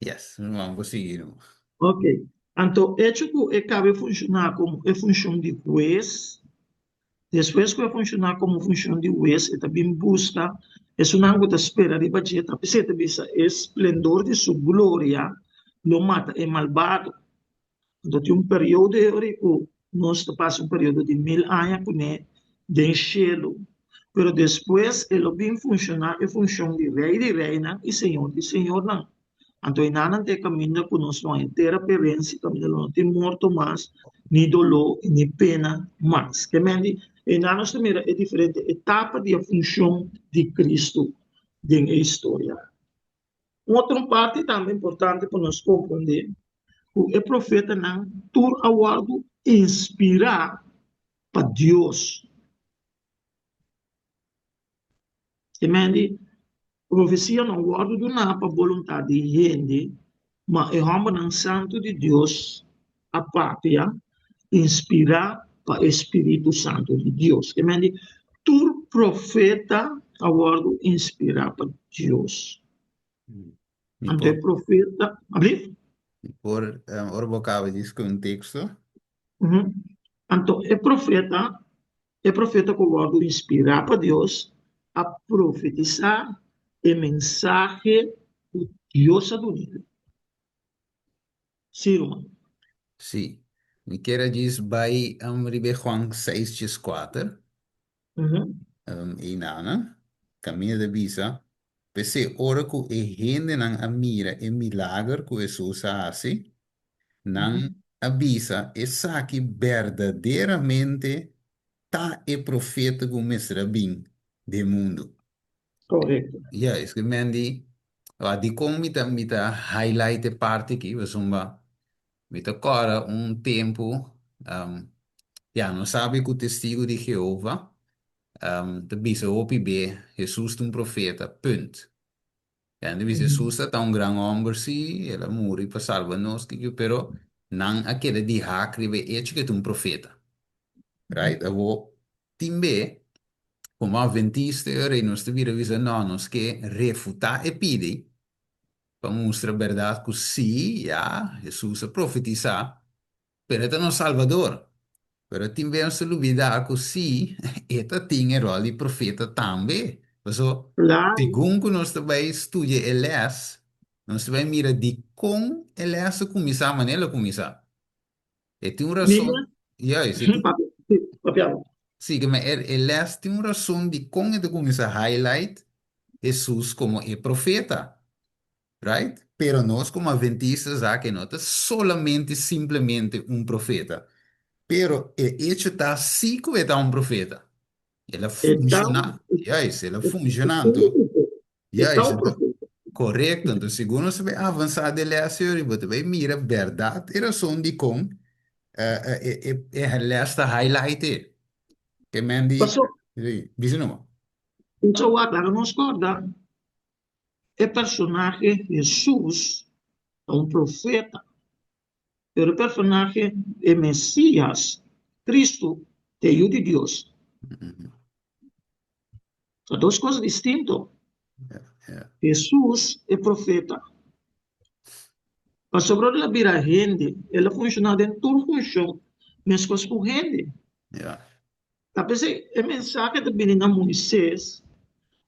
Yes, ruman, bo sigui ruman. Ok. Anto echo ku e kabe funshoná komo e funshon di hues, despues ku e funshoná komo funshon di hues, e ta bin buska esunnan ku ta spera riba dje, ta p'esei e ta bisa e splendor di su gloria lo mata e malbado. Anto tin un periodo e ora ku nos ta pasa un periodo di mil aña kuné den shelu. Pero despues e lo bin funshoná e funshon di Rei di reinan i Señor di señornan. Anto enanan ta e kaminda ku nos lo haña tera perensi, kaminda lo no tin morto mas, ni doló i ni pena mas. Ke men di, einan nos ta mira e diferente etapa di e funshon di Kristu den e historia. Un otro parti tambe importante pa nos comprende cu e profetanan tur a wordo inspira pa Dios. E men di, profecia no a wordo duna pa boluntad di hende, ma e hombernan santo di Dios a papia inspira pa e Spiritu Santo di Dios. E men di, tur profeta a wordo inspira pa Dios. Mi Anto e por, profeta, ablief? mi por, um, ora bo kaba di sku un teksto. Mhm. Anto e profeta, e profeta ku wordo inspira pa Dios a profetisa e mensahe ku Dios a dun'el. Sí, ruman. Sí. Mi kier a djis bai um, riba e Juan 6 djes 4. Um, einana, kaminda ta bisa, P'esei ora ku e hendenan a mira e milager ku Hesus a hasi, nan a bisa, Esaki berdaderamente ta e profeta ku mester a bin den mundu. Korekto. Ya, es ke men di, a dikon mi ta mi ta highlight e parti aki, pasobra mi ta kòrda un tempu, ya, nos sabi ku Testigu di Jehova ta bisa hopi be, Hesus ta un profeta, punt. Ya, nan ta bisa Hesus ta un gran hòmber, sí, el a muri pa salba nos, kiko, pero nan a keda di hak riba e echo ku e ta un profeta. Right? Awor, tin be, komo Adventista e ora ei nos ta bira bisa, no, nos ke refutá e pidi pa mustra bèrdat ku sí, ya, Hesus a profetisá, pero e ta nos Salbador. Pero tin be nos ta lubidá ku sí, e ta tin e ròl di profeta tambe. Paso, Klaru. segun ku nos ta bai studia e lès, nos ta bai mira dikon e lès a kuminsá manera el a kuminsá. E tin un rason, Mira, juist, e tin, papia, sí, papia bo. sí, ke men e, e les tin un rason di kon e ta kuminsá highlight Hesus komo e profeta, right? Pero nos komo adventistas sa ke no ta solamente simplemente un profeta, pero e echo ta sí ku e ta un profeta. El a E ta un, funshoná, juist, el a e, funshoná, e, anto, e ta juist, un anto, profeta. Korekto, anto segun nos ta bai avansá den lès ei bo ta bai mira bèrdat e rason dikon e e lès ta highlight e. Ke men di, Paso, bisa numa. paso wak, laga nos kòrda e personahe Hesus ta un profeta, pero e personahe e Mesias, Kristu, ta e Yu di Dios. Ta dos kos distinto. Hesus e profeta. Pasobra ora el a bira hende, el a funshoná den tur funshon meskos ku hende. Ta p'esei e mensahe ta bini na Moises,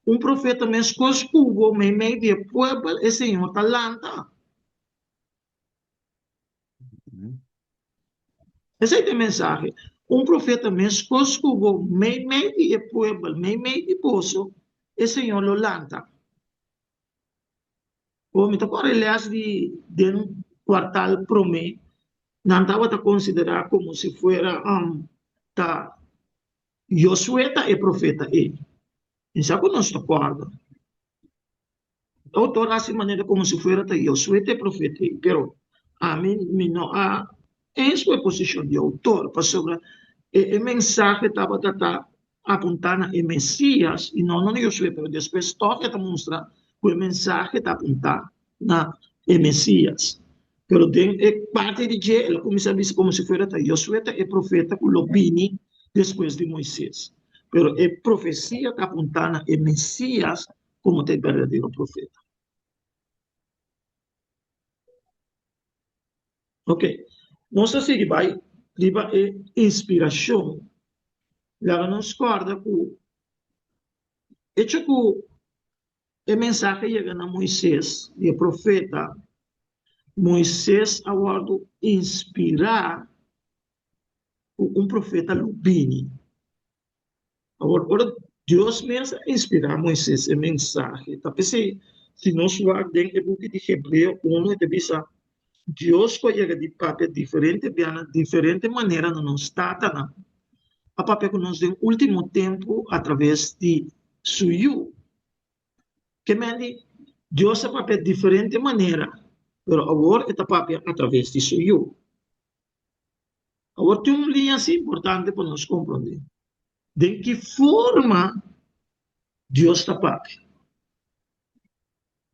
Un profeta meskos ku bo meimei di e puebel e Señor ta lanta. Esei ta e mensahe. Un profeta meskos ku bo meimei di e puebel, meimei di boso, e Señor lo lanta. Bo mi ta kòrda e lès di den kuartal promé, nan tabata konsiderá komo si fuera ta Josué ta e profeta ei. Mi sa ku nos ta kòrda. E outor hasi manera komo si fuera ta Josué ta e profeta ei, pero ami mi no a eens ku e posishon di e outor, pasobra e e mensahe tabata ta apuntá na e Mesias i no na Josué, pero despues tòg e ta mustra ku e mensahe ta apuntá na e Mesias. Pero den e parti di dje el a kuminsá bisa komo si fuera ta Josué ta e profeta ku lo bini despues di Moises. Pero e profesia ta apuntá na e Mesias komo ta e berdadero profeta. Ok, nos ta sigui bai riba e inspirashon. Laga nos kòrda ku echo ku e mensahe yega na Moises, di e profeta, Moises a wòrdu inspirá ku un profeta lo bini. Awor, ora Dios mes a inspirá Moises e mensahe, ta p'esei si nos wak den e buki di Hebreo unu e ta bisa, Dios ku a yega di papia diferente bia na diferente manera na nos tatanan, a papia ku nos den último tempu atraves di su Yu. Ke men di, Dios a papia diferente manera, pero awor e ta papia atraves di su Yu. Awor tin un liña así importante pa nos komprondé. Den ki forma Dios ta papia?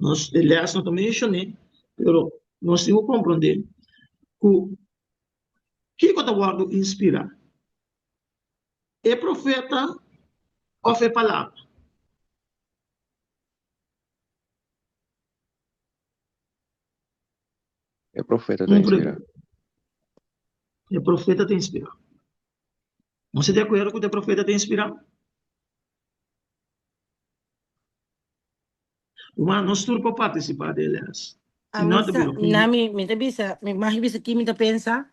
Nos e lès no ta menshoné, pero nos tin ku komprondé ku kiko ta wòrdu inspirá, e profeta òf e palabra? E profeta ta inspirá. E profeta ta inspirá. Nos ta di akuerdo ku e profeta ta inspirá? Ruman, nos tur por partisipá den e lès. Si Ami no, ta sa, bira un. na mi, mi ta bisa, mi mag bisa ki mi ta pensa.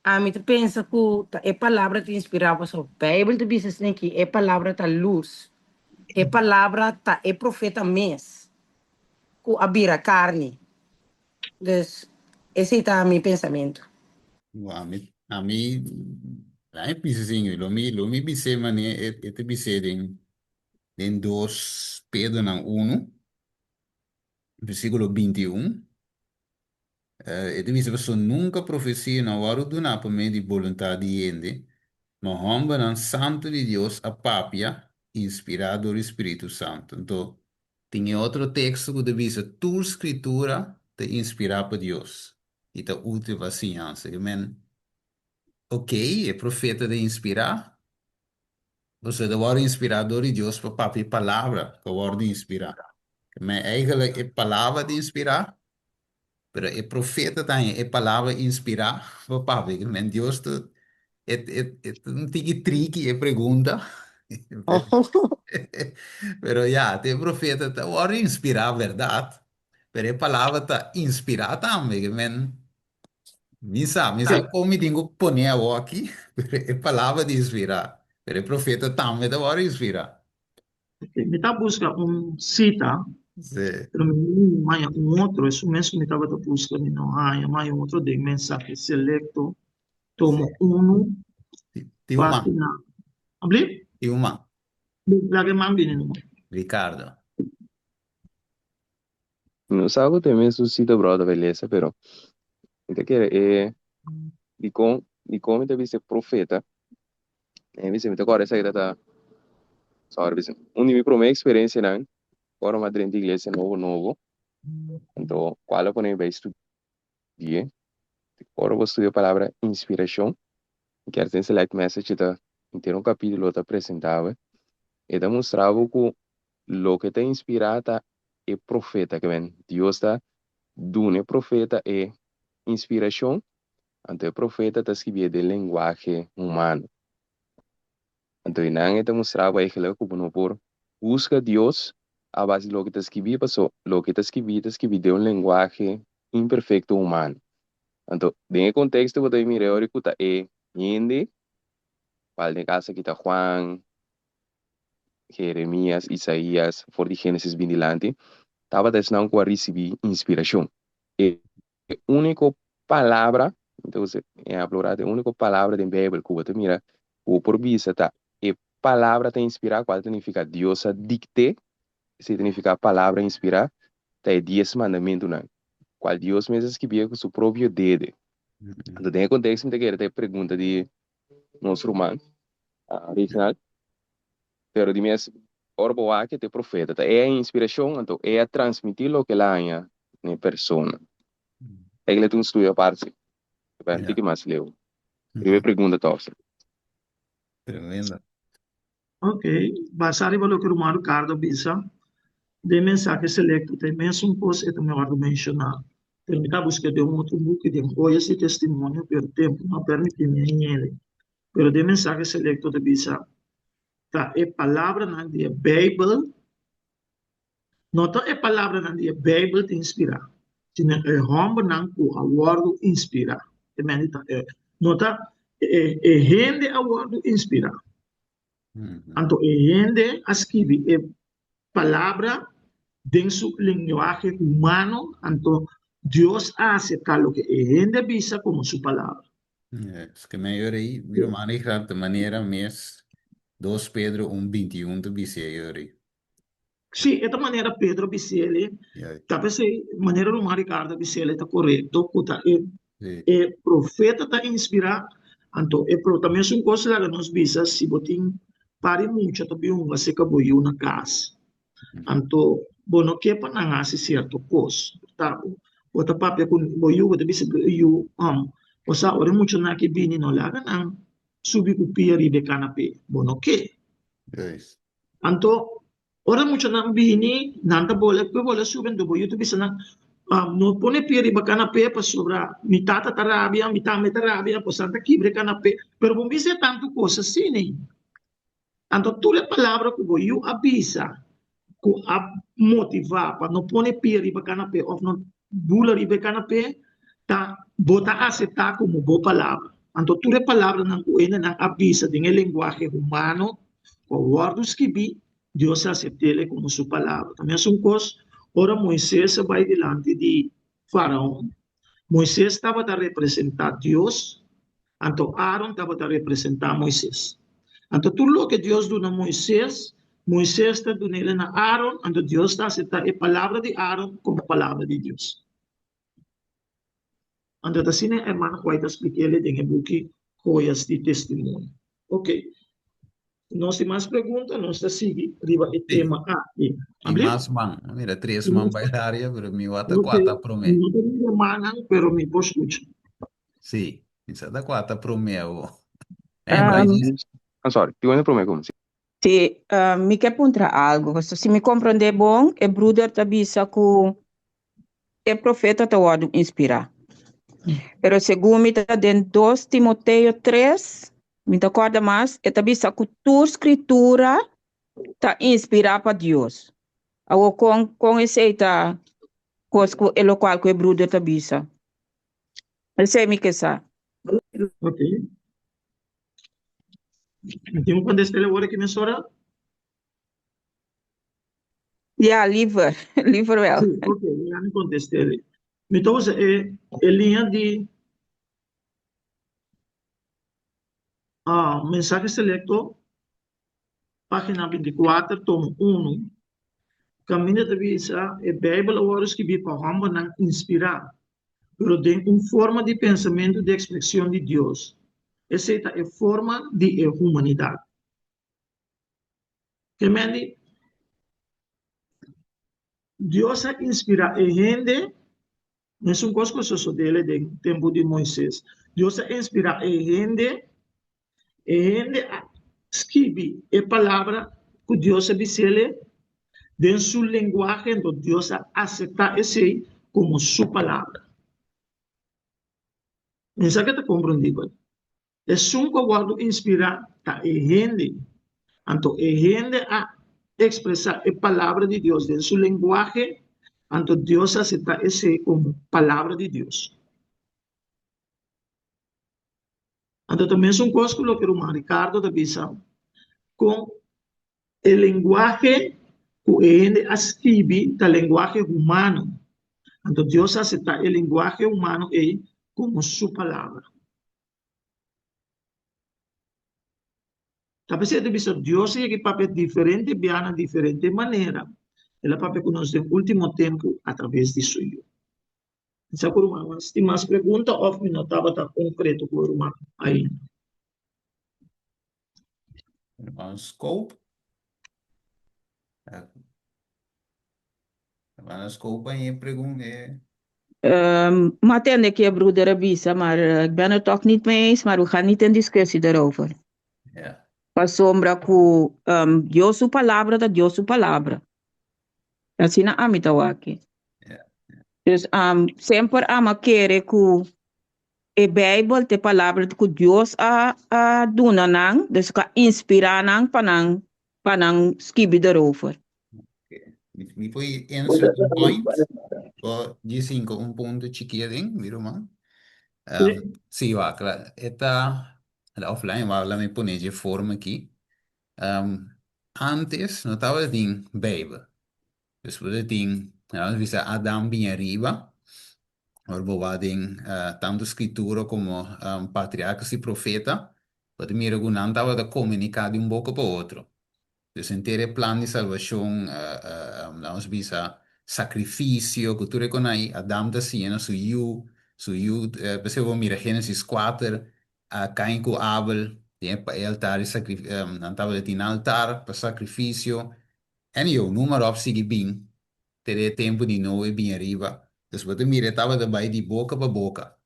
Ami ta pensa ku ta e palabra ta inspirá pasobra Beibel ta bisa asina ki e palabra ta lus. E palabra ta e profeta mes. Ku a bira karni. Dus esei ta mi pensamentu. Bo ami ami ami bisa sin lo mi lo mi bis'é manera e e ta bis'é den den dos Pedronan unu versíkulo 21 e ta bisa pasobra nunka profesia no a wòrdu duná pa medio di boluntat di hende ma hòmbernan santu di Dios a papia inspirá dor di spiritu santu. Anto Tin e otro teksto ku ta bisa tur Skritura ta inspirá pa Dios i ta útil pa siñansa. Ke men, okey, e profeta ta inspirá, pasobra e ta wòrdu inspirá dor di Dios pa papia e palabra ku a wòrdu inspirá. Ke men, eigentlik e palabra ta inspirá, Pero e profeta ta haña e palabra inspirá pa papia. Ke men Dios ta e e e ta un tiki tricky e pregunta. Pero ya, te profeta ta wòrdu inspirá bèrdat, pero e palabra ta inspirá tambe. Ke men mi sa, mi sa kon mi tin ku pone awoki, pero e palabra ta inspirá, pero e profeta tambe ta wòrdu inspirá. Mi ta buska un sita, Sí. pero mi no haña un otro. Esun mes ku mi tabata buska, mi no haña. Mi haña un otro den mensahe selekto, tomo unu, Tin un man. página. Abli? Tin un man. Laga e man bini numa. Ricardo. Mi no sa ku ta e mesun sita bròder bai lesa, pero mi ta kere e dikon dikon mi ta bisa e profeta E bisa mi ta kòrda esaki ta ta sorry bisa un di mi promé eksperensianan ora mi a drenta iglesia nobo nobo anto kual a pone mi bai studi'é ora bo studia palabra inspirashon mi kier den select message ta henter un kapitulo ta presentá bo e ta mustra bo ku loke ta inspirá ta e profeta ke men Dios ta duna e profeta e inspirashon Anto e profeta ta skibié den lenguahe humano. Anto einan e ta mustra bo eigenlijk ku bo no por husga Dios a base di loke ta skibí, paso loke ta skibí ta skibí den un lenguahe imperfekto humano. Anto den e konteksto bo ta mira e ora ku ta e hende, kual den e kaso aki ta Juan, Jeremias, Isaías, for di Génesis bin dilanti, tabata esnan ku a risibí inspirashon. E E úniko palabra, mi ta usa e plural, e úniko palabra den Beibel ku bo ta mira ku bo por bisa ta e palabra ta inspirá, kual ta nifiká Dios a dikt'é, esei ta nifiká palabra inspirá, ta e Dies Mandamentunan, kual Dios mes a skibié ku su propio dede. Anto den e konteksto mi ta kere ta e pregunta di nos ruman Reginald, pero di mes ora bo wak e ta e profeta, ta e a inspirashon, anto e a transmití loke el a haña na e persona. Eigenlijk ta un studio apart si. Ta bai un tiki mas leu. Riba e pregunta tòg si. Tremendo. Ok, basá riba loke ruman Ricardo a bisa, den mensahe selekto ta e mesun kos e ta mehor di menshoná. Pero mi ta buska den un otro buki den Joyas di Testimonio, pero tempu no a permití mi hañ'el. Pero den Mensahe Selecto ta bisa, Ta e palabranan di e Beibel, no ta e palabranan di e Beibel ta inspirá, sino e hòmbernan ku a wòrdu inspirá. E mende ta e, no ta e hende a wòrdu inspirá. Anto e hende a skibi e palabra den su lenguahe humano, anto Dios a aseptá loke e hende a bisa komo su palabra. Es ke men yori, mi ruman Richard, ta manera mes dos Pedro un bintiun ta bis'é yori. Sí, e ta manera Pedro a bis'é, ta p'esei manera ruman Ricardo a bis'é ta korekto ku ta e E profeta ta inspirá, anto e pro ta mesun kos laga nos bisa si bo tin par di mucha ta bin hunga seka bo yu na kas. Anto bo no ke pa nan hasi sierto kos. Ta bo ta papia ku bo yu, bo ta bisa bo yu, bo sa ora e muchanan aki bini no laga nan subi ku pia riba e kanapé, bo no ke. Anto Ora muchanan bini, nan ta bole ku e bole subi, anto bo yu ta bisa nan, No pone pie riba kanapé pasobra mi tata ta rabia, mi tambe ta rabia, pues nan ta kibra e kanapé. Pero bo bisa e tantu kos asina. Anto tur e palabra ku bo yu a bisa ku a motivá pa no pone pie riba kanapé òf no bula riba e kanapé, ta bo ta aseptá komo bo palabra. Anto tur e palabranan ku hendenan a bisa den e lenguahe humano ku a wòrdu skibí, Dios a asept'é komo su palabra. Ta mesun kos ora Moises a bai dilanti di Faraon. Moises tabata representá Dios, anto Aaron tabata representá Moises. Anto tur loke Dios duna Moises, Moises ta dun'el na Aaron, anto Dios ta aseptá e palabra di Aaron komo palabra di Dios. Anto ta asina hermano White a splik'el den e buki Joyas di Testimonio. Ok. Si nos tin mas pregunta, nos ta sigui riba e tema aki. Tin mas man. Mira, tres man bai laria, pero mi wak ta kuata promé. Mi no ta mira mannan, pero mi por skucha. Sí, mi sa ta kuata promé awo. I'm sorry, tin un promé ku mi. Sí, mi ke puntra algu. Pasobra si mi komprondé bon, e bruder ta bisa ku e profeta ta wòrdu inspirá. Pero segun mi ta den dos Timoteo tres, mi ta kòrda mas, e ta bisa ku tur skritura ta inspirá pa Dios. Awor kon kon esei ta kos ku e lokual ku e bruder ta bisa? Esei mi ke sa. Ok. Mi tin ku kontest'é awor aki mesora? Ja, liever, liever wel. Sí, ok, mi a contest'é. Mi ta usa e, e liña di ah, mensahe selecto, página 24, tomo 1, kaminda ta bisa e Bijbel a wòrdu skibí pa hòmbernan inspirá, pero den un forma di pensamentu di ekspreshon di Dios. Esei ta e forma di e humanidat. Ke mende Dios a inspirá e hende, mesun kos ku a sosodé den tempu di Moises. Dios a inspirá e hende, e hende a skibi e palabra ku Dios a bis'el den su lenguahe, enton Dios a aseptá esei komo su palabra. Mensaki ta komprendibel. Esun ku a wòrdu inspirá ta e hende. Anto e hende a ekspresá e Palabra di Dios den su lenguahe, anto Dios a aseptá esei komo Palabra di Dios. Anto ta mesun kos ku loke ruman Ricardo ta bisa, kon e lenguahe ku e hende a skibi ta lenguahe humano, anto Dios a aseptá e lenguahe humano ei komo su Palabra. Ta p'esei ta bisa Dios a yega i papia diferente bia na diferente manera. El a papia ku nos den último tempu atraves di su Yu. Mi sa ku rumannan tin mas pregunta òf mi no tabata konkreto ku e ruman ainda. Ruman Scope. Hermana Scope a pregunta. Um, maar tende que broeder a bisa, maar eh, ik ben het toch niet mee eens, maar we gaan niet in discussie daarover. Ja. Pasobra ku um, Dios su palabra ta Dios su palabra. Asina ami ta wak. Ja. Dus semper ami a kere ku e Bijbel ta e palabra ku Dios a a duna nan, dus ku a inspirá nan pa nan pa nan skibi derover. Mi por insert un point? O G5, un punto chikí aden, mi ruman. Um, sí, wak, la, e ta la offline, wak, la mi pone dje forma aki. Um, antes no tabatin Bijbel. Despues e tin, nos bisa Adam bin ariba, ora bo wak den tantu Skritura komo patriarkas i profeta, bo ta mira ku nan tabata komuniká di un boka pa otro. Dus henter e plan di salbashon, nos bisa sakrifisio ku tur e kon ai, Adam ta siña na su yu, su yu, p'esei bo mira Génesis kuater, Kain ku Abel den e altar di nan tabata tin nan altar pa sakrifisio, Anyhow, numa ròp sigui bin te den e tempu di Noe bin ariba. Dus bo ta mira e tabata bai di boka pa boka.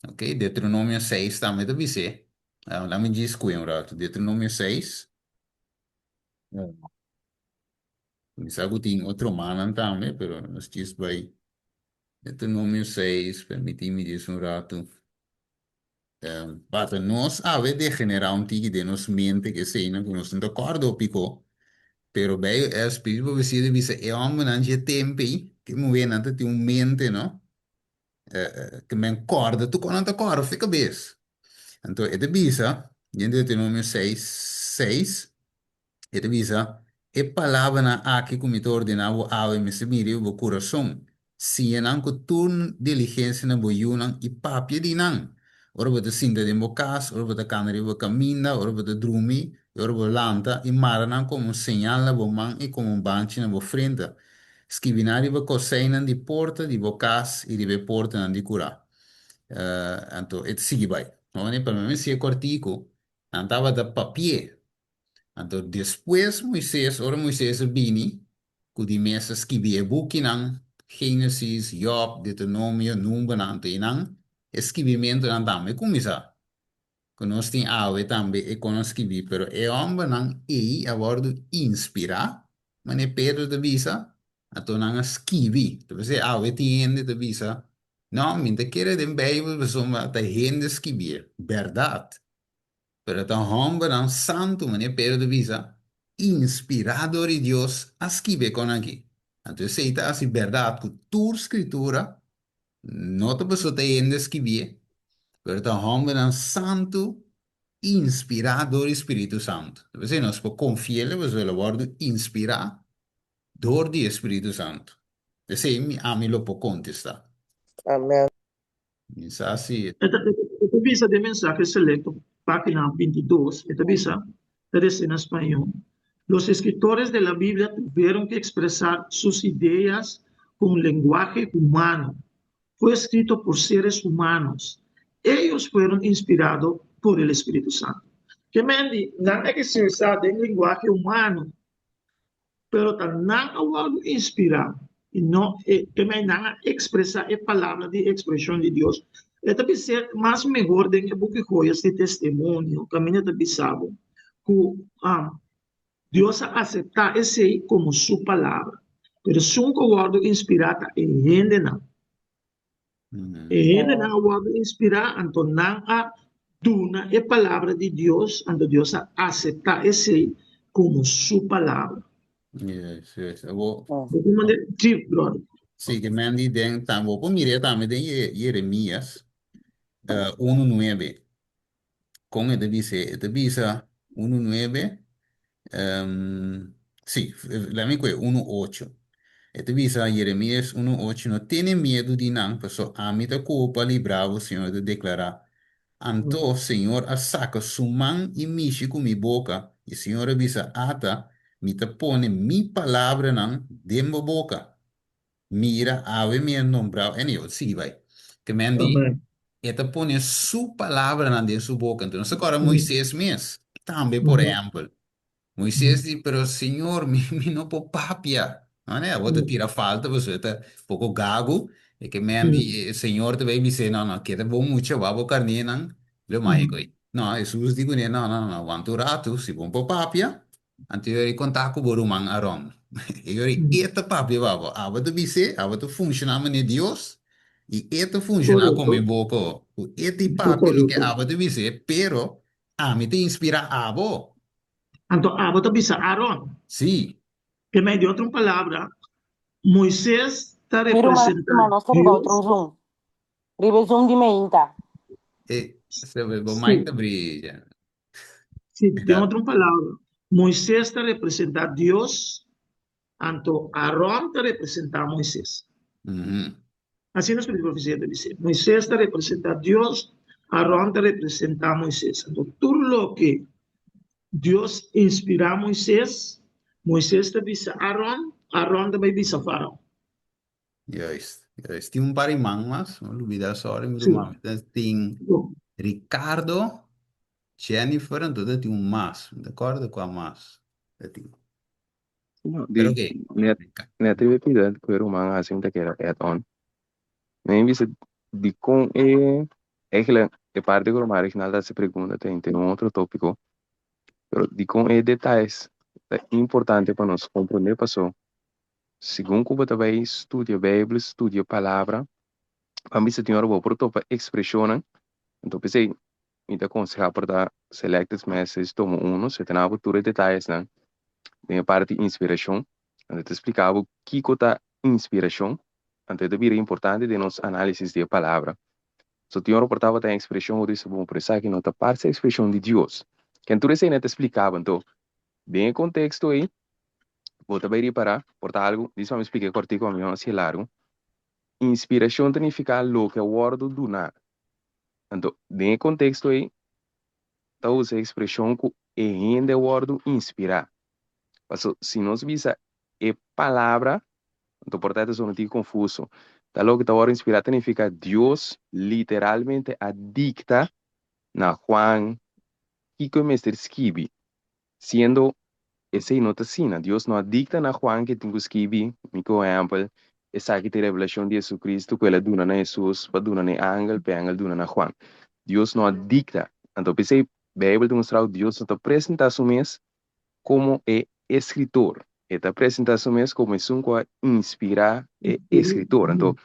Ok, Deuteronomio seis tambe ta bis'é. Laat mi djis sku'e un ratu. Deuteronomio seis. Mi sa ku tin otro mannan tambe, pero nos djis bai Deuteronomio seis, permití mi djis un ratu. Bata nos awe degenerá un tiki den nos mente ku eseinan ku nos no ta kòrda hopi ko, pero bei e spiritu profesia ta bisa e hòmbernan dje tempu ei, ke muhénan ta tin un mente no, ke men kòrda tur kos nan ta kòrda for e kabes. Anto e ta bisa den Deuteronomio seis, seis, E ta bisa, E palabranan aki ku mi ta ordená bo awe mester bin riba bo kurason. Siña nan ku tur diligensia na bo yunan i papia di nan ora bo ta sinta den bo kas, ora bo ta kana riba bo kaminda, ora bo ta drumi i ora bo lanta, i mara nan komo un señal na bo man i komo un banchi na bo frenta. Skibi nan riba koseinan di porta di bo kas i riba e portanan di kurá. Anto e ta sigui bai. Pa mi siña kòrtiku, nan tabata papi'é. Anto despues Moises, ora Moises a bini ku di mes a skibi e bukinan, Génesis, Jòb, Deuteronomio, Numbernan, anto einan e skibimentunan tambe kuminsá. Ku nos tin awe tambe e kon a skibi, pero e hòmbernan ei a wòrdu inspirá, manera Pedro ta bisa, anto nan a skibi. Ta p'esei awe tin hende ta bisa, No, mi ta kere den Beibel pasobra ta hende skibié. Bèrdat. Pero ta hòmbernan santu, manera Pedro ta bisa, inspirá dor di Dios, a skibi e kon aki. Anto esei ta hasi bèrdat ku tur Skritura no ta pasobra ta hende a skibié, pero ta hòmbernan santu inspirá dor di spiritu santu. P'esei nos por konfi'el pasobra el a wòrdu inspirá dor di e spiritu santu. P'esei mi ami lo por kontestá. Amen. Mi sa si. E ta e ta bisa den Mensahe Selecto, página 22, e ta bisa, ta deci na spañol, Los escritores de la Biblia tuvieron que expresar sus ideas con lenguaje humano. Fue escrito por seres humanos. Ellos fueron inspirados por el Espíritu Santo. Ke men di, nan a expresa den lenguaje humano. Pero ta nan a wòrdu inspirá i no e p'e nan a ekspresá e palabra di ekspreshon di Dios. E ta bis'é mas mehor den e buki Joyas di Testimonio, kaminda ta bisa bo ku Dios a aseptá esei komo su palabra. Pero esun ku a wòrdu inspirá ta e hendenan. E hendenan a wòrdu inspirá, anto nan a duna e palabra di Dios, anto Dios a aseptá esei komo su palabra. Yes, yes. Abo, Bo por manda sí, brother. sí, ke men di den, tam, bo por mir'é tambe den Jeremías unu nuebe. Kon e ta bisa? E ta bisa unu nuebe, sí, laat mi kohe unu ocho. E ta bisa Jeremías unu ocho, No tene miedu di nan, pasobra ami ta ku bo pa libra bo, Señor ta deklará. Anto Señor a saka su man i mishi ku mi boka, i Señor a bisa, Ata, mi ta pone mi palabranan den bo boka. Mira, awe mi a nombrao, anyhow, sigui bai. Ke men di, e ta pone su palabranan den su boka. Enton nos ta kòrda Moises mes, tambe por ehèmpel. Moises di, pero Señor, mi mi no por papia. No ne, abo ta tira falta pasobra e ta poko gagu. E ke men di, e Señor ta bai bis'é, no, no, keda bo mucha, wak bo karnénan, lo mai koe. No, Hesus di kuné, no, no, no, wanta un ratu, si bo no por papia. Anto yori konta ku bo ruman Aron. E yori e ta papia pa bo. Abo ta bis'é, abo ta funshoná manera Dios, i e ta funshoná komo e boko. Ku e ta papia loke abo ta bis'é, pero ami ta inspirá abo. Anto abo ta bisa Aron. Sí. Ke mei di otro palabra, Moises ta Mi ruman representá stima nos ta riba Dios. otro zoom. Riba e zoom di meinta. E, se bo mic ta brilla. Sí, den otro palabra, Moises ta representá Dios, anto Aron ta representá Moises. Asina Spiritu di Profesia ta bis'é. Moises ta representá Dios, Aron ta representá Moises. Anto tur loke Dios inspirá Moises, Moises ta bisa Aron, Aron ta bai bisa Faraon. Juist, juist. Tin un par di man mas, mi a lubida, sorry mi ruman. Tin Ricardo, Jennifer, anto ta tin un mas, mi ta acorda cua mas ta tin. No, Pero di oke. net net riba e pida cu e ruman haci mi ta kere add on. Mi a bisa dicon e eigenlijk e parti cu ruman Reginald a haci pregunta ta inter un otro topico, pero dicon e detayes ta importante pa nos comprende paso Segun ku bo ta bai studia Beibel, studia Palabra, ban bisa tin ora bo por topa ekspreshonnan. Anto p'esei mi ta konsehá por ta Selected Message tomo uno, si e ta na bo tur e detayesnan den e parti inspirashon. Anto e ta splika bo kiko ta inspirashon. Anto e ta bira importante den nos análisis di e Palabra. So tin ora por tabata un ekspreshon ku ta bisa bo, pero esaki no ta parse ekspreshon di Dios. Ken tur esei nan ta splika bo. Anto den e konteksto ei Bo ta bai ripará, por ta algu, dis pa mi splika e kòrtiku pa mi no hasié largu. Inspirashon ta nifiká loke a wòrdu duná. Anto, den e konteksto ei, ta usa e ekspreshon ku e hende a wòrdu inspirá. Paso, si nos bisa e palabra, anto por ta e ta sona un tiki konfuso. Ta loke ta wòrdu inspirá ta nifiká Dios literalmente a dikta na Juan kiko e mester skibi. Siendo esei no ta asina, Dios no a dikta na Juan ke tin ku skibi, mi ku ehèmpel, esaki ta e revelashon di Jesucristo ku el a duna na Hesus pa duna na e angel, pa e angel duna na Juan. Dios no a dikta. Anto p'esei Beibel ta mustra ku Dios no ta presentá su mes komo e eskritor, e ta presentá su mes komo esun ku a inspirá e eskritor. Anto,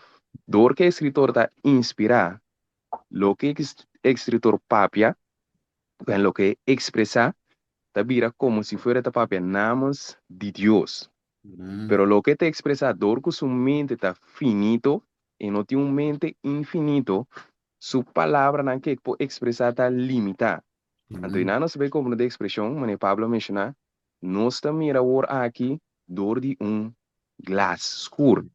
dor ku e eskritor ta inspirá, loke e eskritor papia en loke e ekspresá ta bira komo si fuera ta papia namens di Dios. Pero loke e ta ekspresá dor ku su mente ta finito, e no tin un mente infinito, su palabranan ke e por ekspresá ta limitá. Anto i nan nos ta bai komprondé ekspreshon manera Pablo a menshoná, nos ta mira awor aki dor di un glas skur.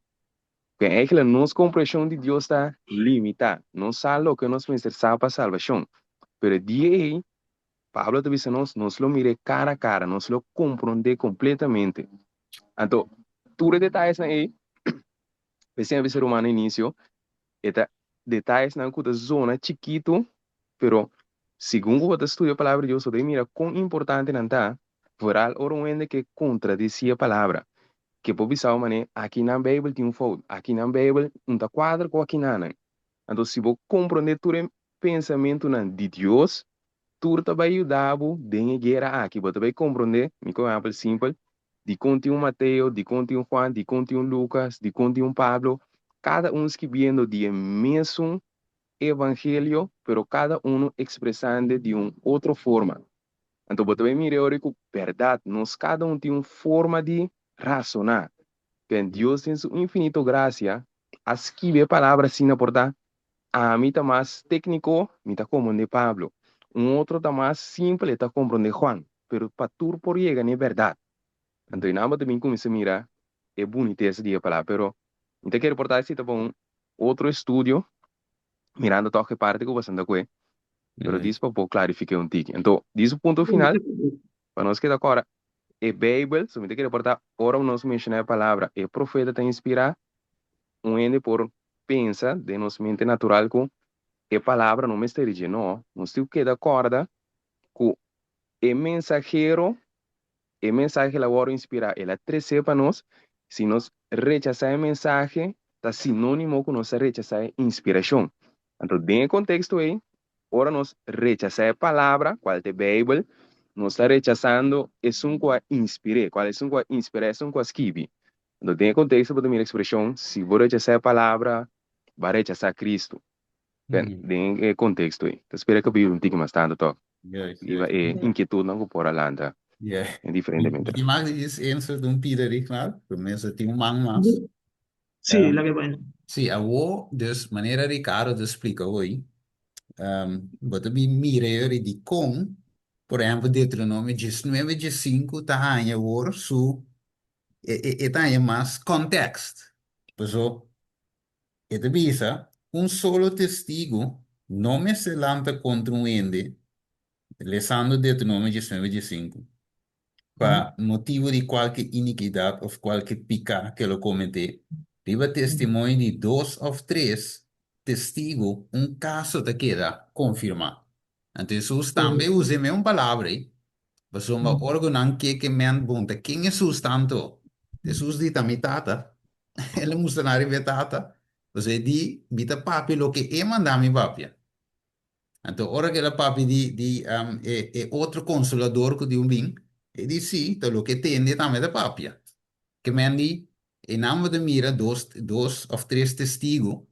Ku eigenlijk nos komprenshon di Dios ta limitá. Nos sa loke nos mester sa pa salbashon. Pero e dia ei, Pablo ta bisa nos, nos lo mir'é kara a kara, nos lo komprondé kompletamente. Anto, tur e detayesnan ei, p'esei a bisa ruman na inisio, e ta detayesnan ku ta zona chikitu, pero segun ku bo ta studia Palabra di Dios, bo ta mira kon importante nan ta, vooral ora un hende ke kontradisí e Palabra. Ke por bisa bo manera, aki nan Beibel tin un fout, aki nan Beibel no ta kuadra ku akinanan. Anto si bo komprondé tur e pensamentunan di Dios, tur ta bai yuda bo den e guera aki. Bo ta bai komprondé, mi ku ehèmpel simpel, dikon tin un Mateo, dikon tin un Juan, dikon tin un Lukas, dikon tin un Pablo, kada un skibiendo di e mesun evangelio, pero kada unu ekspresand'e di un otro forma. Anto bo ta bai mira e ora ku bèrdat nos kada un tin un forma di rasoná. Ken Dios den su infinito grasia a skibi e palabra asina por ta, Ami ta mas tékniko, mi ta komprondé Pablo. Un otro ta mas simpel, e ta komprondé Juan. Pero pa tur por yega na e bèrdat. Anto e nan bo ta bin kuminsá mira e bunitesa di e palabra. Pero mi ta kere por ta esei ta pa un otro estudio mirando tòg e parti ku bo a santa ku e, pero dis pa por klarifiká un tiki. Anto, dis un punto final, pa nos keda kòrda, e Beibel, so mi ta kere por ta ora nos menshoná e palabra e profeta ta inspirá, un hende por pensa den nos mente natural ku e palabra no mester di dje. No, nos tin ku keda kòrda ku e mensahero E mensahe el a wòrdu inspirá, el a tresé pa nos. Si nos rechasá e mensahe, ta sinónimo ku nos a rechasá e inspirashon. Anto, den e konteksto ei, ora nos rechasá e Palabra, kual ta e Beibel, Nos ta rechasando esun ku a inspir'é. Kual esun ku a inspirá? Esun ku a skibi. Anto den e konteksto bo ta mira ekspreshon, si bo rechasá e palabra, bo a rechasá Kristu. Den e konteksto ei. Ta spera ku a bira un tiki mas tantu tòg riba e inkietudnan ku por a lanta den diferente mente. Mi mag djis insert un pida Rignald, promé sa tin un man mas. Sí, laga e bai. Sí, awo, dus manera Ricardo ta splika hoy, bo ta bin mira yori dikon, por ehèmpel Deuteronomio diesnuebe diesinku ta haña awor su, e ta haña mas kòntèkst. Paso e ta bisa, un solo testigu no mester lanta kontra un hende, lesando Deuteronomio diesnuebe diesinku. Pa motibu di kualke inikidat òf kualke piká ku el a kometé, riba testimonio di dos òf tres testigu un kaso ta keda konfirmá. Anto Hesus tambe usa e mesun palabra ei, pasobra ora ku nan ke ke men bon ta ken Hesus ta anto? Hesus di, Ta mi Tata. El a mustra nan riba e Tata, pasobra e di, Mi ta papia loke e manda mi papia. Anto ora ku el a papia di di e e otro konsolador ku diu bin, e di si, ta loke e tende tambe ta papia. Ke men di, e nan bo ta mira dos dos òf tres testigu,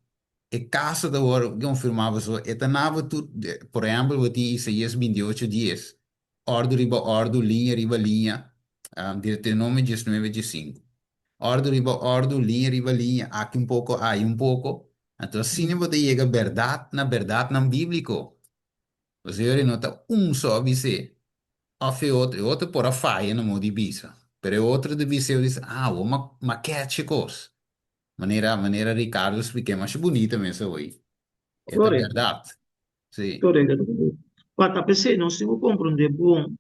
e kaso ta wòrdu konfirmá pasobra e ta naba tur, por ehèmpel bo tin Isaías bintiocho dies, òrdu riba òrdu, liña riba liña, Deuteronomio diesnuebe diesinku. Òrdu riba òrdu, liña riba liña, aki un poko, ayi un poko. Anto asina bo ta yega bèrdat na bèrdatnan bíbliko. Pasobra no ta un so a bis'é, òf e otro. E otro por a faya na modo di bisa, pero e otro ta bis'é, bo bisa, ah, awor m'a kèch e kos. Manera, manera Ricardo splik'é masha bunita mes awor. E ta bèrdat. Sí. Correcto. Pa ta p'esei nos tin ku komprondé bon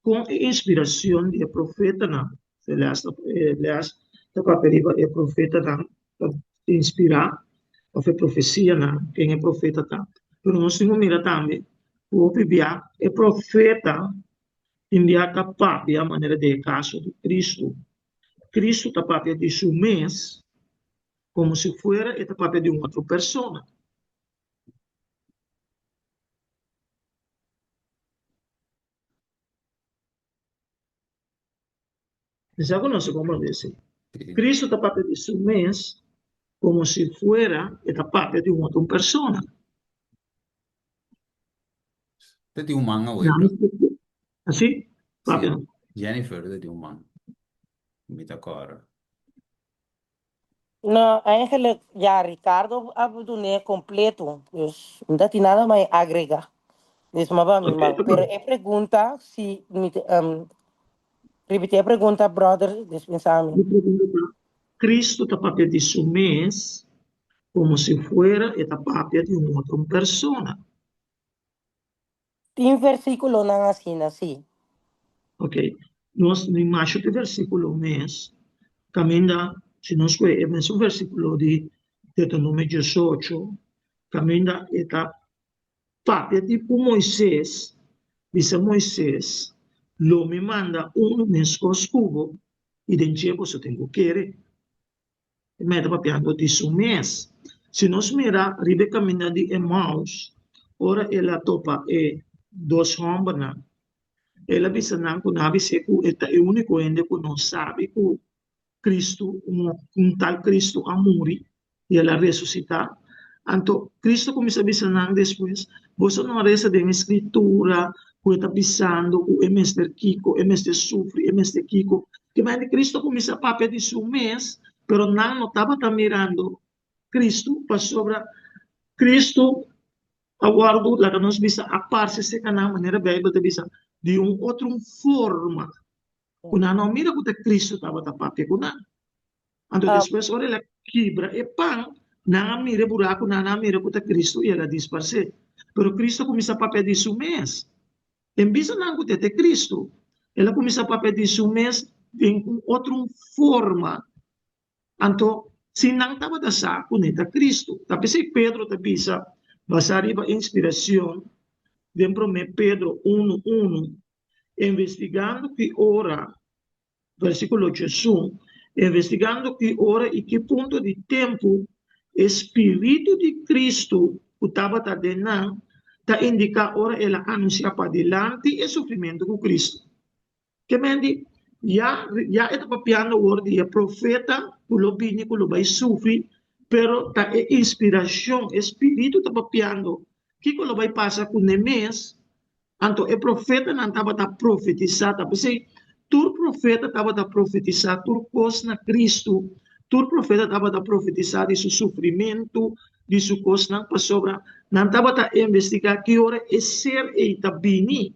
kon e inspiracion di e profetanan, Elias ta Elias ta papia riba e profetanan ta inspirá òf e profesianan ken e profeta ta. Pero nos tin ku mira tambe ku hopi bia e profeta tin bia ta papia manera den e kaso di Cristo. Cristo ta papia di su mes komo si fuera e ta papia di un otro persona. Sa ku nos ta komprondé esei. Kristu ta papia di su mes komo si fuera e ta papia di un otro persona. Ta di un man awe. Así? Papia. Jennifer ta di un man. Mi ta kòrda. No, eigenlijk, ja, Ricardo a dun'é completo. Dus no ta tin nada mas agrega. Dus ma ba mi man. Pero e pregunta, si mi te, um, repiti e pregunta, brother, dispensa mi. Mi pregunta ta, Cristo ta papia di su mes como si fuera e ta papia di un otro persona? Tin versíkulonan asina, sí. Ok. Nos ni masha te versíkulo mes kaminda, si nos kohe e mesun versíkulo di Deuteronomio diesocho, kaminda e ta papia di ku Moises, bisa Moises, Lo mi manda unu meskos ku bo, i den dje boso tin ku kere. E mei ta papiando di su mes. Si nos mira riba e kaminda di Emaus, ora el a topa e dos hòmbernan, el a bisa nan ku nan a bis'é ku e ta e úniko hende ku no sabi ku Kristu, un tal Kristu a muri i el a resusitá. Anto Kristu a kuminsá bisa nan despues, Boso no a resa den e Skritura ku e ta bisando ku e mester kiko, e mester sufri, e mester kiko. Ke manera Kristu a kuminsá papia di su mes, pero nan no tabata mirando Kristu, pasobra Kristu a wòrdu, laga nos bisa, a parse serka nan, manera Beibel ta bisa, di un otro forma, ku nan no a mira ku ta Kristu tabata papia ku nan. Anto despues ora el a kibra e pan, nan a mira e buraku, nan a mira ku ta Kristu i el a disparsé. Pero Kristu a kuminsá papia di su mes. En bista nan ku ta e Kristu, el a kuminsá papia di su mes den un otro forma. Anto, si nan tabata sa ku ne ta Kristu. Ta p'esei Pedro ta bisa, basá riba inspiracion, den promé Pedro unu unu, Investigando ki ora Versíkulo djesun, Investigando ki ora i ki punto di tempu e spiritu di Kristu ku tabata den nan. ta indiká ora el a anunsiá padilanti e sufrimentu ku Kristu. Ke men di, ya, ya e ta papiando awor di e profeta ku lo bini, ku lo bai sufri, pero ta e inspirashon, e spiritu ta papiando kiko lo bai pasa ku ne mes. Anto e profetanan tabata profetisá, ta p'esei tur profeta tabata profetisá tur kos na Kristu, tur profeta tabata profetisá di su sufrimentu, di su kosnan, pasobra nan tabata investigá ki ora e ser ei ta bini.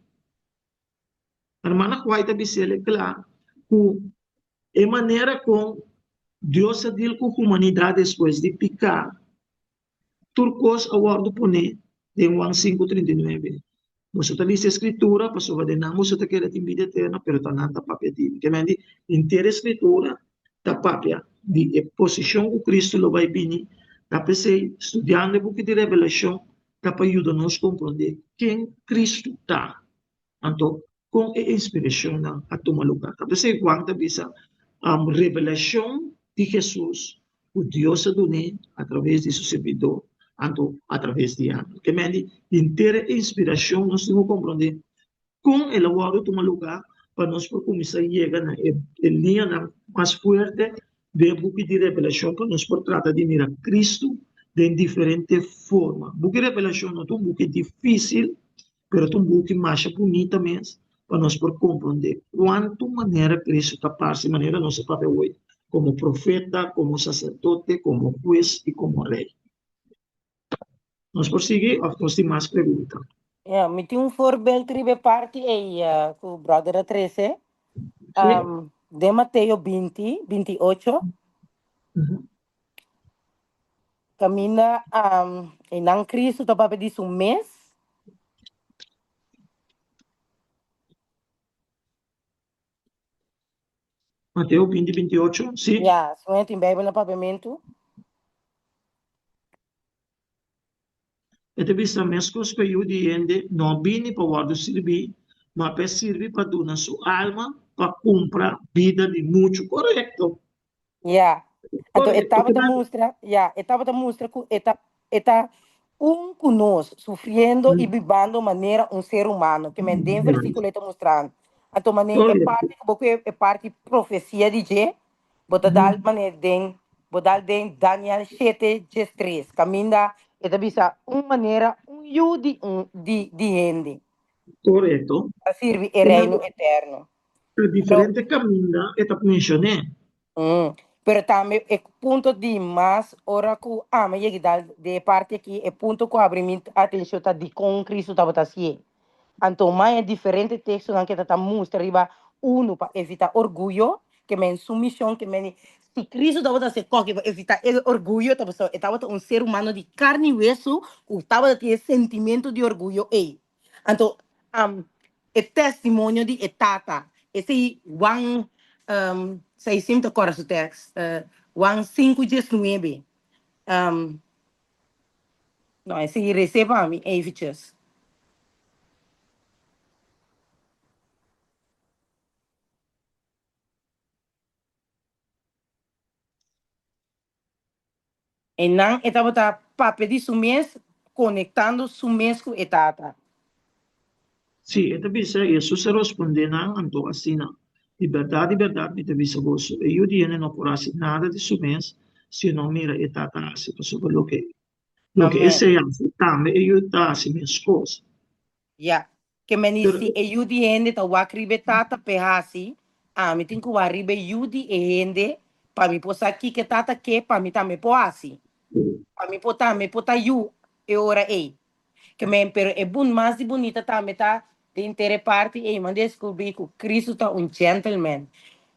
Hermana White a bis'el kla ku e manera kon Dios a dil ku humanidat despues di piká, tur kos a wòrdu poné den Juan sinku 39. Boso ta lisa e Skritura pasobra den nan boso ta kere tin bida eterno, pero ta nan ta papia di mi. Ke men di, henter e Skritura ta papia di e posishon ku Kristu lo bai bini. Ta p'esei, studiando e buki di Revelashon ta pa yuda nos komprondé ken Kristu ta. Anto, kon e inspirashonnan a tuma lugá? Ta p'esei Juan ta bisa, Revelashon di Hesus ku Dios a dun'é atraves di su sirbidó, anto atraves di angel. Ke men di, henter e inspirashon nos tin ku komprondé kon el a wòrdu tuma lugá pa nos por kuminsá yega na e liñanan mas fuerte den e buki di Revelashon pa nos por trata di mira Kristu den diferente forma. Buki Revelashon no ta un buki difísil, pero ta un buki masha bunita mes pa nos por komprondé kuantu manera Kristu ta parse manera nos a papia awor, komo profeta, komo saserdote, komo hues i komo rei. Nos por sigui òf nos tin mas pregunta? Ja, mi tin un voorbeeld riba e parti ei ku brother a trese. Sí. Um, den Mateo 20, 28, Mhm. kaminda um, einan Kristu ta papia di su mes. Mateo 20, 28, sí. Ja, si bo tin Bijbel na papiamentu. E ta bisa, Meskos ku e Yu di hende no a bini pa wòrdu sirbí, ma pa e sirbi pa duna su alma pa kumpra bida di muchu. Korekto. Ya. Anto e Korekto. tabata mustra, ya, e tabata mustra ku e ta e ta un ku nos, sufriendo i bibando manera un ser humano. Ke men den versíkulo e ta mustrando. Anto manera e Korekto. parti ku bo ku e parti profesia di dje, bo ta dal manera den bo dal den Daniel shete diestres, kaminda e ta bisa un manera un yu di un di di hende Korekto. a sirbi e reino eterno. Pero diferente kaminda e ta menshon'é. Mm. Pero tambe e punto di mas ora ku ami yega dal de e parti aki, e punto ku abri mi atenshon ta dikon Kristu tabata hasié. Anto mai e diferente tekstonan ke ta ta mustra riba unu pa evita orguyo, ke men su mishon, ke men si Kristu tabata hasi koki pa evita e orguyo ta pasobra e tabata un ser humano di karni i wesu ku tabata tin e sentimentu di orguyo ei. Anto um, e testimonio di e tata, esei Juan um, sei sim ta kora su tekst, uh, Juan 5:19. Um, no, esei resé pa mi eventjes. Einan e tabata papia di su mes, konektando su mes ku e Tata. Sí, e ta bisa, Hesus a rospondé nan anto asina, Di bèrdat, di bèrdat mi ta bisa boso, e Yu di hende no por hasi nada di su mes si e no mira e Tata hasi, pasobra loke loke Amèn. esei hasi, tambe e Yu ta hasi meskos. Ya. Ke meni Pero si e yu di hende ta wak riba e tata p'e hasi, ami tin ku wak riba e yu di e hende pa mi por sa kiko e tata ke pa mi tambe por hasi. Pa mi por tambe por ta yu e ora ei. Ke men, pero e bun mas di bunita tambe ta den henter e parti ei mi a deskubrí ku Kristu ta un gentleman.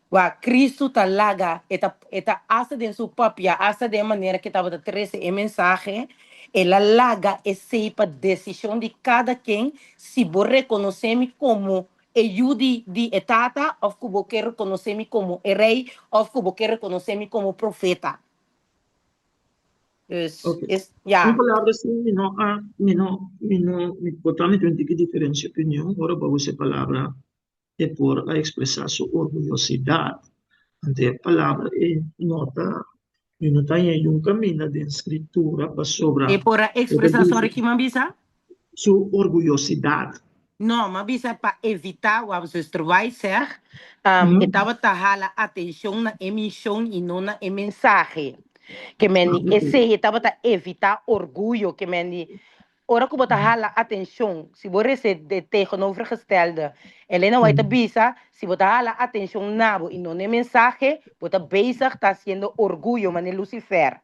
Wak, Kristu ta laga, e ta, e ta asta den su papia, asta den e manera ku e tabata trese e mensahe, el a laga esei pa desishon di kada ken si bo rekonosé mi komo e yu di, di e Tata òf ku bo ke rekonosé mi komo e Rei òf ku bo ke rekonosé mi komo profeta. Dus, Ok. es, Un ya. palabra si mi no a, mi no, mi no, mi por ta mi tin un tiki diferensia opinion ora bo a usa e palabra e por a expresá su orguyosidat. Anto e palabra ei no ta, mi no ta haña yun kaminda den Skritura pasobra E por a e ta expresá, bisa sorry, kiman bisa? su orguyosidat. No, m'a bisa pa evitá wak zuster White zeg, e tabata hala atenshon na e mishon i no na e mensahe. Ke men di esei e tabata evitá orguyo, ke men di ora ku bo ta hala atenshon, si bo rese de tegenovergestelde, Elena White ta bisa, si bo ta hala atenshon na bo i no na e mensahe, bo ta bezig ta hasiendo orguyo manera Lucifer.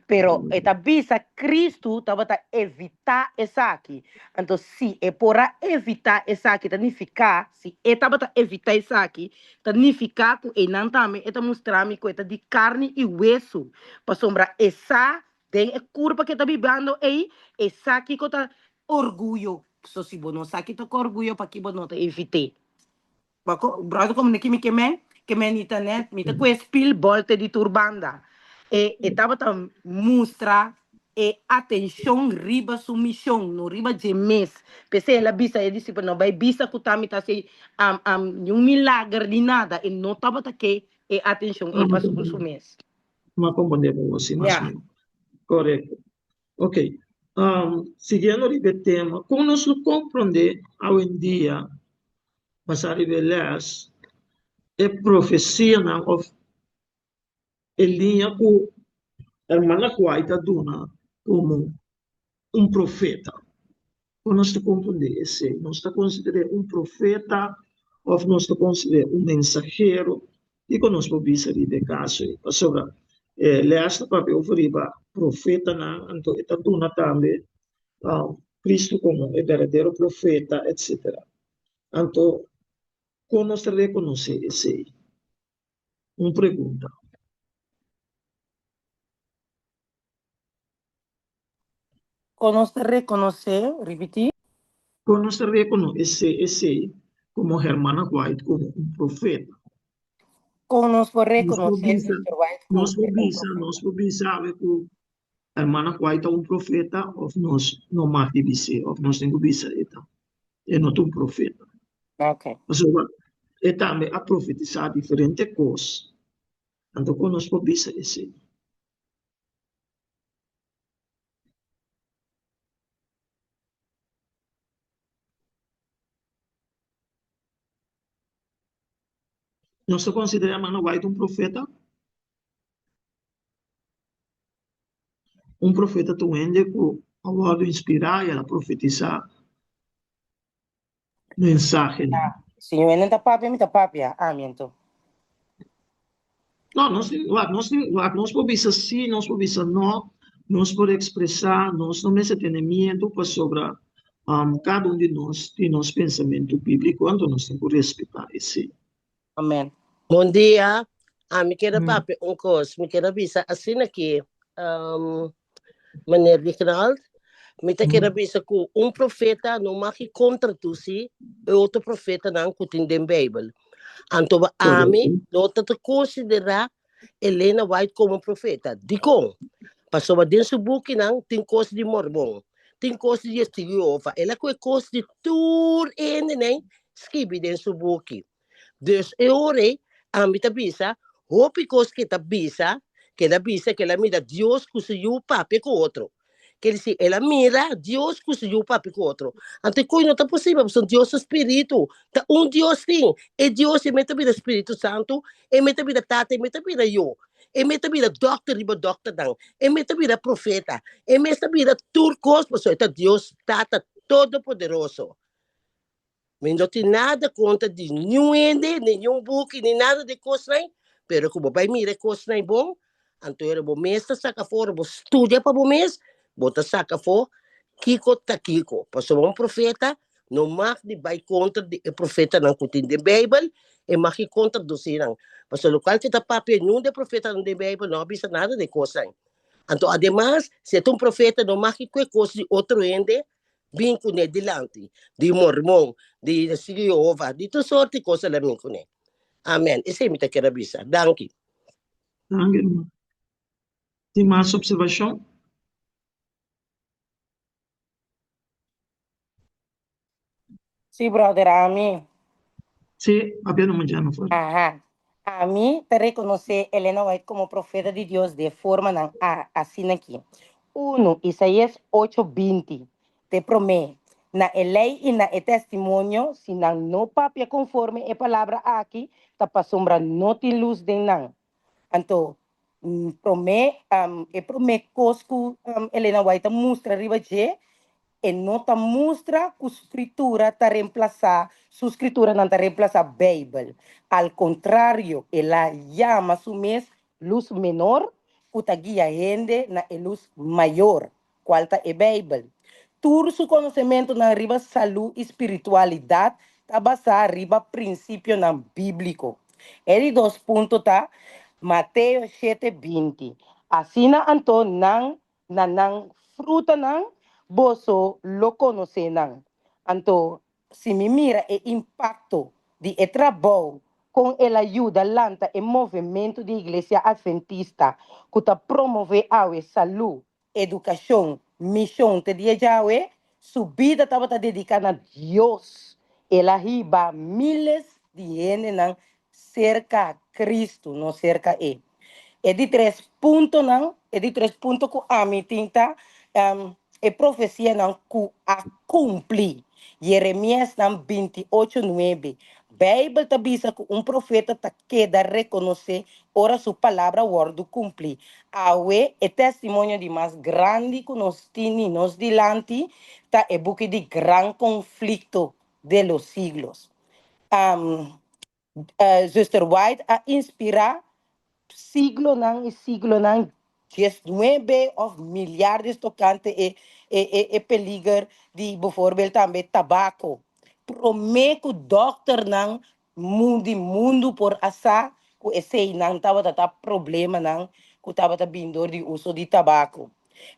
Pero e ta bisa Cristo tabata evitá esaki. Anto si e por a evitá esaki ta nifiká, si e tabata evitá esaki, ta nifiká ku einan tambe e ta mustra mi ku e ta di karni i wesu, pasobra e sa den e kurpa ku e ta bibando ei, e sa kiko ta orguyo. So si bo no sa kiko ta orguyo, paki bo no ta evit'é? Bako, brother como neki mi ke men, ke men ni ta net, mi ta kue spil bolte di tur banda. E, e tabata mustra e atencion riba su mision, no riba dje mes. P'esei el a bisa e disipel, no bai bisa ku ta mi ta hasi am, am, ni un milager ni nada. E no tabata ke e atencion ei pa su, su mes. M'a comprende bo si mas Ja. mihó. Korekto. Ok. Um, siguiendo riba e tema, kon nos lo comprende awendia, basá riba e les, e profesianan of e liña ku Hermana White a duna komo un profeta? Kon nos ta comprende esei? Nos ta consider'é un profeta of nos ta consider'é un mensahero? Kiko nos por bisa riba e kaso ei? Pasobra e les ta papia over riba profetanan, anto e ta duna tambe Cristo komo e berdadero profeta, etsetera. Anto, kon nos ta rekonosé esei? Un pregunta. Kon nos ta rekonosé, ripití? Kon nos ta rekonosé esei komo Hermana White komo un profeta? Kon nos por Nos por rekonosé bisa, Sister White ku nos por e un bisa, profeta? nos por bisa awe ku Hermana White ta un profeta òf nos no mag di bis'é òf nos tin ku bisa e ta e no ta un profeta. Ok. Pasobra e tambe a profetisá diferente kos. Anto kon nos por bisa esei? Nos ta konsiderá Hermano White un profeta? Un profeta ta un hende ku a wòrdu inspirá i el a profetisá mensahenan. Si mi no ta papia, mi ta papia. Ami anto. No, nos tin, wak, nos tin, wak, nos por bisa sí, nos por bisa no, nos por ekspresá, nos no mester tene miedu pasobra um, kada un di nos tin nos pensamentu bíbliko, anto nos tin ku respetá esei. Amen. Bon dia, ami kier a papia un kos, mi kier a bisa asina ki um, meneer Reginald, mi ta kier a bisa ku un profeta no mag i kontradusi e otro profetanan ku tin den Beibel. Anto ba ami no ta ta konsiderá Elena White komo profeta. Dikon? Pasobra den su bukinan tin kos di Mormon, tin kos di Testigo di Jehova. El a kohe kos di tur e hendenan skibi den su buki. Dus e ora ei, ami ta bisa, hopi kos ke ta bisa, ke el a bisa ke el a mira Dios ku su Yu papia ku otro. Ker disi, el a mira Dios ku su Yu papia ku otro. Anto e kos no ta posibel, pasobra Dios ta spiritu. Ta un Dios tin. E Dios e mes ta bira Spiritu Santu, e mes ta bira Tata, e mes ta bira Yu. E mes ta bira dòkter riba dòkternan, e mes ta bira profeta, e mes ta bira tur kos, pasobra e ta Dios Tata Todopoderoso. Mi no tin nada kontra di niun hende, ni niun buki, ni nada di kosnan, pero ku bo bai mira e kosnan bon, anto ora bo mes ta saka afó, ora bo studia pa bo mes, bo ta saka afó kiko ta kiko. Pasobra un profeta no mag di bai kontra di e profetanan ku tin den Beibel, e mag di kontradusi nan. Pasobra lokual ke ta papia niun di e profetanan den Beibel no a bisa nada di e kosnan. Anto ademas, si e ta un profeta no mag di kue kos di otro hende bin kuné dilanti, di mormon, di testigo di Jehova, di tur sorti kos el a bin kuné. Amen. Esei mi ta kere bisa. Danki. Danki, hermano. Tin mas observashon? Sí, brother, ami. Sí, papia no mucha no fuerte. Aha. Ami ta rekonosé Elena White komo profeta di Dios de formanan a asina aki. Uno, Isaías ocho binti, te promé. Na e lei i na e testimonio, si nan no papia konforme e palabra aki, ta pasobra no tin lus den nan. Anto, promé, e promé kos ku Elena White ta mustra riba dje, e no ta mustra ku Skritura ta remplasá, su skrituranan ta remplasá Beibel. Al kontrario, el a yama su mes lus menor ku ta guia hende na e lus mayor, kual ta e Beibel. Tur su konosementunan riba salú i spiritualidat ta basá riba prinsipionan bíbliko. E di dos punto ta Mateo shete 20, Asina anto nan na nan frutanan boso lo konosé nan. Anto si mi mira e impakto di e trabou kon el a yuda lanta e movementu di Iglesia Adventista ku ta promové awe salú, edukashon, mishon te dia djawe, su bida tabata dediká na Dios. El a hiba míles di hendenan serka Kristu, no serka e. E di tres puntonan, e di tres punto ku ami tin ta e profesianan ku a kumpli. Jeremiasnan 28, 9. Beibel ta bisa ku un profeta ta keda rekonosé ora su palabra wòrdu kumplí. Awe, e testimonio di mas grandi ku nos tini nos dilanti ta e buki di Gran Konflikto de los Siglos. Zuster White a inspirá siglonan i siglonan, diesnuebe òf miliardes tokante e e e e peliger di bijvoorbeeld tambe tabako. Promé ku dòkternan mu di mundu por a sa ku eseinan tabata ta problemanan ku tabata bin dor di uso di tabako.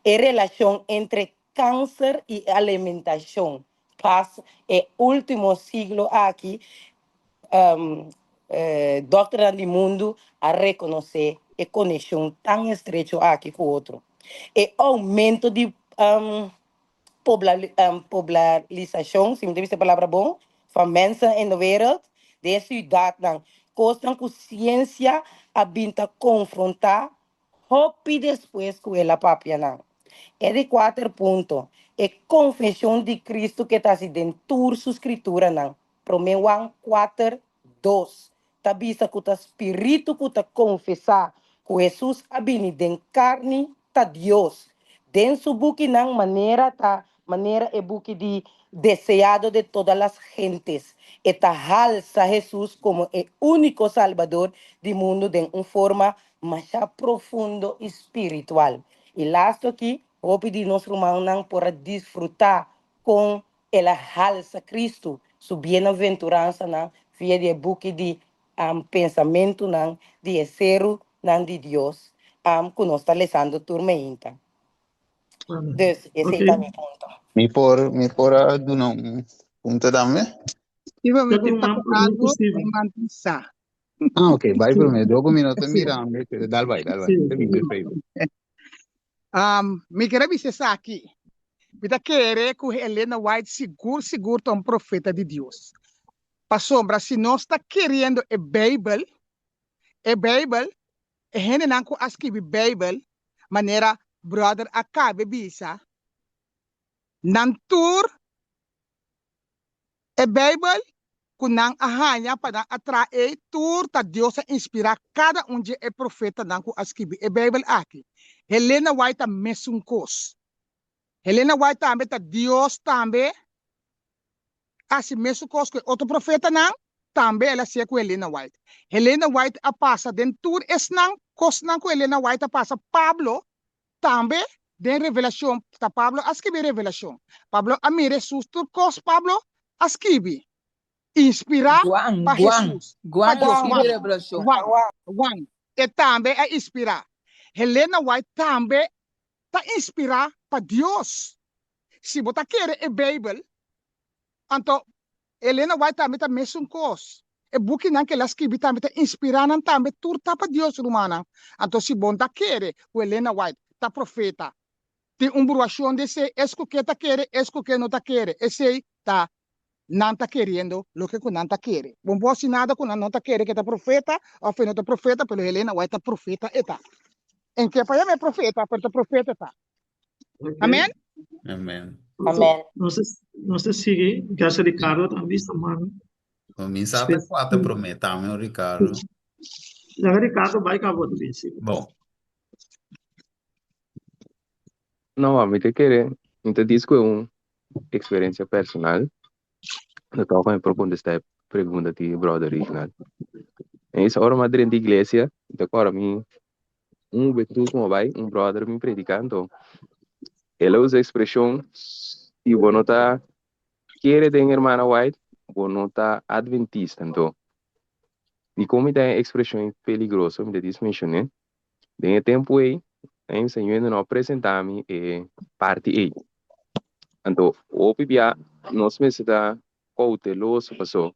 E relashon entre kanser i alimentashon pas e último siglo aki dòkternan di mundu a rekonosé e konekshon tan estrecho aki ku otro. E oumento di poblalisashon, si mi ta bisa e palabra bon, van mensen in de wereld, den e siudatnan, kosnan ku siensia a bin ta konfrontá hopi despues ku el a papia nan. E di kuater punto, e konfeshon di Kristu ke ta hasi den tur su skrituranan, Promé Juan kuater, dos, ta bisa ku ta spiritu ku ta konfesá ku Hesus a bini den karni ta Dios. Den su bukinan manera ta manera e buki di Deseado de todas las gentes, e ta halsa Hesus komo e úniko Salbador di mundu den un forma masha profundo i spiritual. I lastu aki, hopi di nos rumannan por a disfrutá kon el a halsa Kristu su bienaventuransanan via di e buki di Pensamentunan di e Serunan di Dios ku nos ta lesando tur meinta. Dus, esei ta mi punto. Mi por, mi por a duna un punto tambe? Steven, mi por papia algo, mi man sa. Ah, ok, bai promé. Dor mi no ta mirando, pero dal bai, dal bai. Ta bin perfecto. Um, mi kere bisa esaki. Mi ta kere ku Elena White sigur sigur ta un profeta di Dios. Pasobra si nos ta keriendo e Beibel, e Beibel, e hendenan ku a skibi Beibel, manera brother a kabe bisa, nan tur E Bijbel cu nan a haña pa nan a traha ei tur ta Dios a inspirá cada un dje e profetanan cu a skibi e Bijbel aki. Helena White ta mesun cos. Helena White tambe ta Dios tambe a haci mesun cos cu e otro profetanan, tambe el a hacié cu Helena White. Helena White a pasa den tur esnan cosnan cu Helena White a pasa, Pablo Tambe den Revelashon, ta Pablo a skibi Revelashon. Pablo a mira Hesus tur kos Pablo a skibi, inspirá Juan, pa Juan, Hesus, pa Juan a Dios. skibi Juan, Revelashon. Juan, Juan, e tambe a inspirá. Helena White tambe ta inspirá pa Dios. Si bo ta kere e Beibel, Anto, Elena White tambe ta mesun kos. E bukinan ku el a skibi tambe ta inspirá nan tambe. Tur ta pa Dios, rumannan. Anto, si bo no ta kere ku Elena White ta profeta, tin un bruashon di esei, es ku ke ta kere, es ku ke no ta kere. Esei ta nan ta keriendo loke ku nan ta kere. Bo no por hasi nada ku nan no ta kere ku e ta profeta òf e no ta profeta, pero Elena White ta profeta e ta. En ke pa yama e profeta, pero ta profeta e ta. Amen? Amen. Amen. Nos ta, nos ta sigui. Gracias Ricardo tambe bisa man. Kuminsá ta kuater promé tambe, Ricardo. Laga Ricardo bai ka bo ta bin sigui. Bon. No, mi ta kere, mi ta dis ku e un eksperensia personal. No tòg mi por kontestá e pregunta di brother Reginald. En esa ora mi a drenta iglesia, mi ta kòrda mi un hubentud ku mi a bai, un brother mi prediká, anto el a usa e ekspreshon, si bo no ta kere den hermana White, bo no ta adventista. Anto, dikon mi ta e ekspreshon peligroso, mi ta dis menshoné, Den e tempu ei, e Señor no a presentá mi e parti ei. Anto, hopi bia nos mester ta kouteloso paso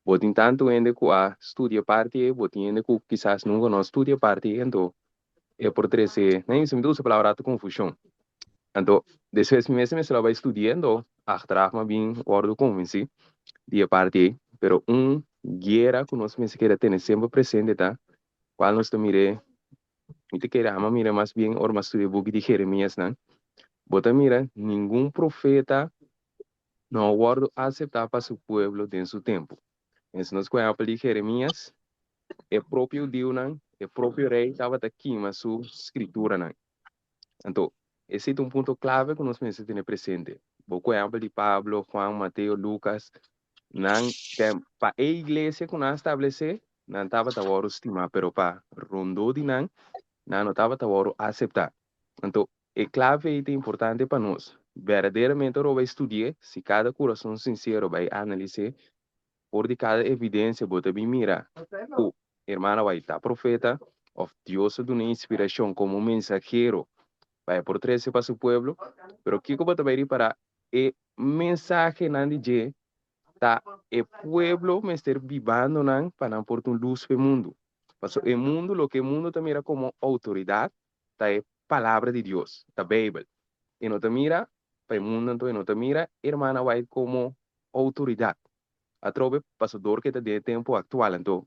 bo tin tantu hende ku a studia e parti ei, bo tin hende ku kisas nunka no a studia e parti ei, anto e por trese, nan mi ta usa e palabra rato konfushon. Anto, despues mi mes mester a bai studia, anto achteraf mi a bin wòrdu konvensí di e parti ei. Pero un guera ku nos mester keda tene semper presente ta Cual nos ta mir'é? Mi ta kere ama mira mas bien ora mi a studia e buki di Jeremiasnan. Bo ta mira ningun profeta no a wòrdu aseptá pa su pueblo den su tempu. En si nos ku ehèmpel di Jeremias, e propio hudiunan, e propio rei tabata kima su skrituranan. Anto, esei ta un punto klave ku nos mester tene presente. Bo ku ehèmpel di Pablo, Juan, Mateo, Lukas, Nan tem pa e iglesia ku nan a stablesé, nan tabata wòrdu stimá, pero pa rondó di nan, nan no tabata wòrdu aseptá. Anto, e klave ei ta importante pa nos. Berdaderamente ora bo bai studi'é, si kada kurason sinsero bai analis'é, for di kada evidensia bo ta bin mira ku hermana White ta profeta òf Dios a dun'é inspirashon komo mensahero pa e por trese pa su pueblo. Pero kiko bo ta bai ripará? E mensahenan di dje ta e pueblo mester bibando nan pa nan por ta un lus pa e mundu. Pasobra e mundu, loke e mundu ta mira komo outoridat ta e Palabra di Dios, ta Beibel. E no ta mira pa e mundu anto e no ta mira hermana White komo outoridat. Atrobe pasobra dor ke ta den e tempu aktual anto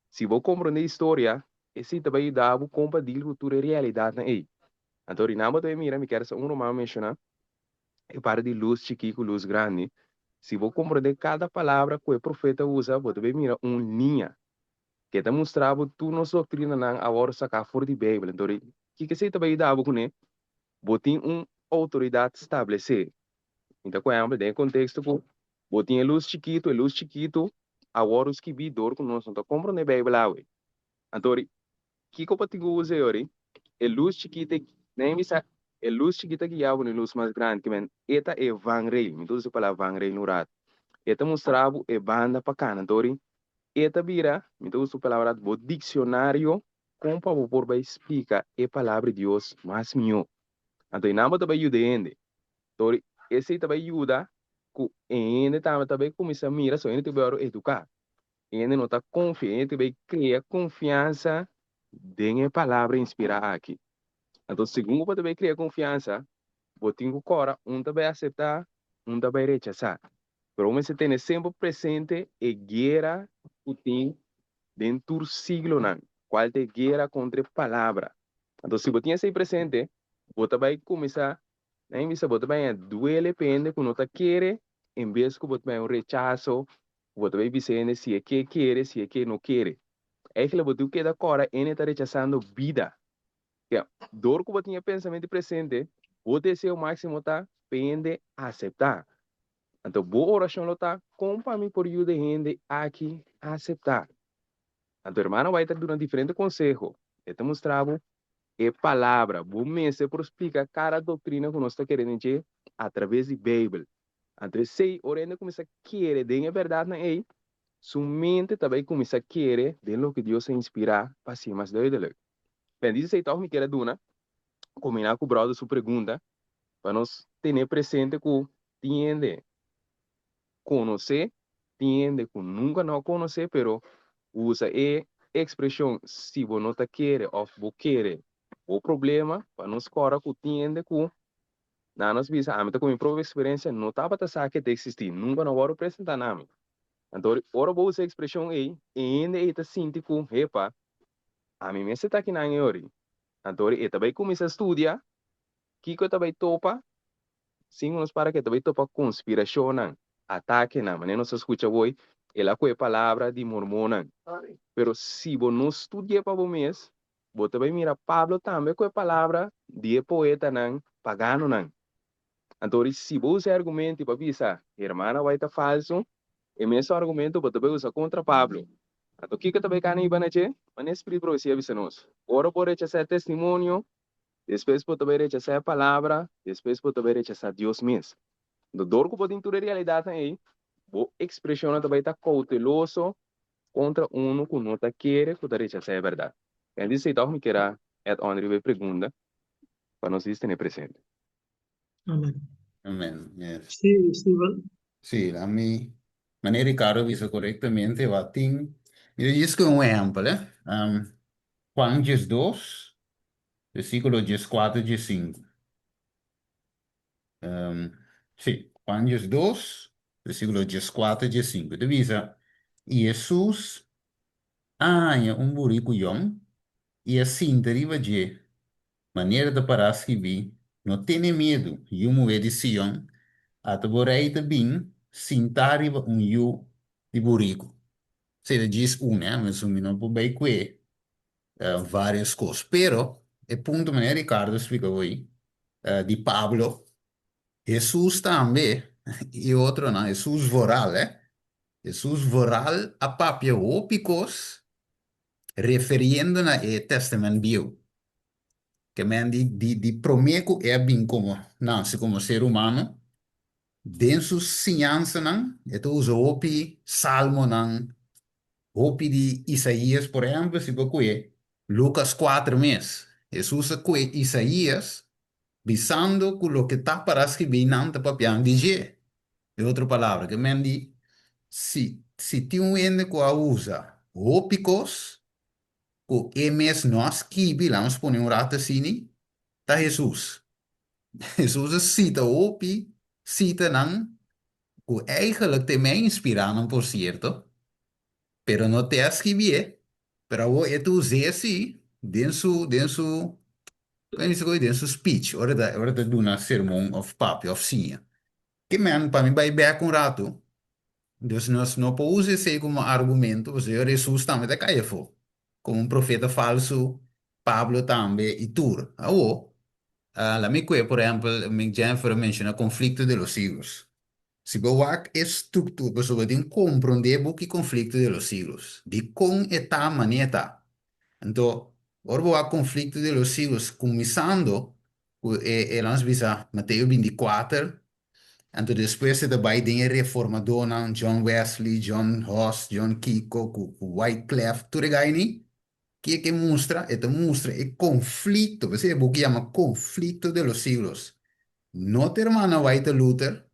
si bo komprende historia esei ta bai yuda bo kon pa deal ku tur e realidatnan ei. Anto rinan bo ta bai mira mi kier sa un ruman menshoná e parti di lus chikí ku lus grandi, si bo komprendé kada palabra ku e profeta usa, bo ta bai mira un liña ke ta mustra bo tur nos doktrinanan a wòrdu saká for di Beibel. Anto, kiko esei ta bai yuda bo kuné? Bo tin un outoridat stablesé. Mi ta ku ehèmpel den e konteksto ku bo tin e lus chikitu, e lus chikitu a wòrdu skibí dor ku nos no ta komprendé Beibel awe. Anto, Kiko pa tin ku usa e ori? E lus chikita e Nan bisa e lus chikita guia bo na e lus mas grandi ke men e ta e vangrail. Mi ta usa e palabra vangrail un rat. E ta mustra bo e banda pa kana. Anto ori e ta bira, mi ta usa e palabra bo diksionario kon pa bo por bai splika e palabra di Dios mas mihó. Anto einan bo ta bai yuda e hende. Anto ori esei ta bai yuda ku e hende tambe ta bai kuminsá mira, so e hende ta bai wòrdu eduká. Hende no ta konfia, hende ta bai krea konfiansa den e palabra inspirá aki. Anto segun ku bo ta bai krea konfiansa, bo tin ku kòrda un ta bai aseptá, un ta bai rechasá. Pero bo mester tene semper presente e guera ku tin den tur siglonan, kual ta e guera kontra e palabra. Anto si bo tin esei presente, bo ta bai kuminsá Nan bisa bo ta bai duele pa hende ku no ta kere, en bes ku bo ta bai un rechaso, ku bo ta bai bisa hende si e ke kere, si e ke no kere. Eigenlijk bo tin ku keda kòrda hende ta rechasando bida. Ke dor ku bo tin e pensamentu presente, bo deseo máksimo ta pa hende aseptá. Anto bo orashon lo ta, kon pa mi por yuda e hende aki aseptá? Anto hermana White ta duna diferente konseho. E ta mustra bo E Palabra. Bo mester por splika kada doktrina ku nos ta kere den dje atraves di Beibel. Anto esei, ora hende kuminsá kere den e bèrdatnan ei, su mente ta bai kuminsá kere den loke Dios a inspirá pa hasié mas duidelik. Bendis esei tòg mi kier a duna, kombiná ku bròder su pregunta, pa nos tene presente ku tin hende konosé, tin hende ku nunka no a konosé, pero usa e ekspreshon si bo no ta kere òf bo kere bo problema pa nos kòrda ku tin hende ku nan nos bisa ami ta ku mi propio eksperensia no tabata sa ke ta eksistí, nunka no a wòrdu presentá na mi. Anto ora bo usa e ekspreshon ei, e hende ei ta sinti ku, hepa, ami mester ta akinan e ori. Anto e ta bai kuminsá studia kiko e ta bai topa. Sin ku nos para ke ta bai topa konspirashonnan, atakenan, manera nos a skucha awor, el a kohe palabra di mormonnan. Pero si bo no studi'é pa bo mes, bo ta bai mira Pablo tambe kohe palabra di e poetanan paganonan. Anto ori si bo usa e argumento pa bisa hermana White ta falso, e mesun argumento bo ta bai usa kontra Pablo. Anto kiko ta bai kana hiba na dje? Manera Spiritu Profesia a bisa nos, Ora bo rechasá e testimonio, Despues bo ta bai rechasá e palabra, despues bo ta bai rechasá Dios mes. Anto dor ku bo tin tur e realidatnan ei, bo ekspreshonnan ta bai ta kouteloso kontra unu ku no ta kere ku ta rechasá e bèrdat. En di esei tòg mi kier a add on riba e pregunta pa nos dis tene presente. Amen. Amen, yes. Sí, Steven. Sí, ami, manera Ricardo a bisa korektamente, wak tin, mi ta djis ku un ehèmpel, eh. Juan 12, Versíkulo 14, 15. Sí, Juan 12, versíkulo 14, 15. Ta bisa, I Hesus a haña un buriku yòn i a sinta riba dje, manera ta pará skibí, No tene miedu, yu muhé di Sion, ata bo rei ta bin sintá riba un yu di buriku. Esei ta djis un, eh, mi no por bai kue varios cos. Pero e punto manera Ricardo a splica hoy di Pablo, Hesus tambe y otronan, Hesus vooral eh, Hesus vooral a papia hopi cos referiendo na e Testament Bieu. Ke men di di di prome cu e a bin como nace como ser humano, den su siñansanan e ta usa hopi salmonan, Hopi di Isaías, por ehèmpel, si bo kue Lukas kuater mes, Hesus a kue Isaías bisando ku loke ta para skibí nan ta papiando di dje. Den otro palabra, ke men di, si si tin un hende ku a usa hopi kos ku e mes no a skibi, laga nos pone un ratu asini, ta Hesus. Hesus a sita hopi sitanan ku eigenlijk te me a inspirá nan por sierto, pero no te a skibié, pero awor e ta us'é sí den su, den su, kon bisa koe, den su speech, ora e ta, ora e ta duna sermon òf papia òf siña. Ke men, pa mi bai bèk un ratu, dus nos no por usa esei komo argumento, pasobra Hesus tambe ta kai afó, komo un profeta falsu, Pablo tambe i tur. Awor, La mi kue, por ehempel, mi Jennifer a menciona Conflicto de los Siglos. Si bo wak e structura, pasobra bo tin comprende e buki Conflicto de los Siglos, dicon e ta mane e ta. Anto, ora bo wak Conflicto de los Siglos, cuminsando cu e, e laat nos bisa, Mateo 24, anto despues e ta bay den e reformadornan, John Wesley, John Huss, John Kiko, cu Wyclef, tur e gainan, Ke ke mustra? E ta mustra e konflikto, p'esei e buki yama Conflicto de los Siglos. No ta hermana White Luther,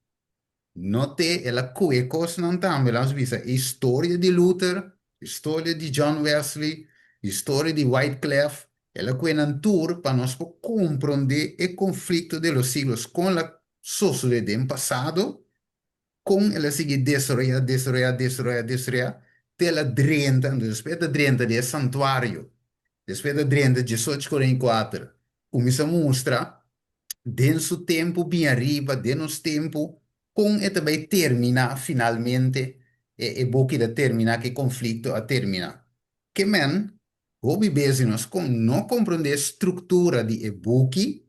no te el a kohe kosnan tambe, lanos bisa e historia di Luther, historia di John Wesley, historia di Wyclef, el a kohe nan tur pa nos por komprondé e Conflicto de los Siglos, kon el a sosodé den pasado Kon el a sigui desaroyá, desaroyá, desaroyá, desaroyá, te el a drenta, anto despues e ta drenta den e santuario, despues e ta drenta 1844, kuminsá mustra den su tempu bin ariba, den nos tempu, kon e ta bai terminá finalmente, e e buki ta terminá, ku e konflikto a terminá. Ke men, hopi bes di nos kon no komprondé e struktura di e buki,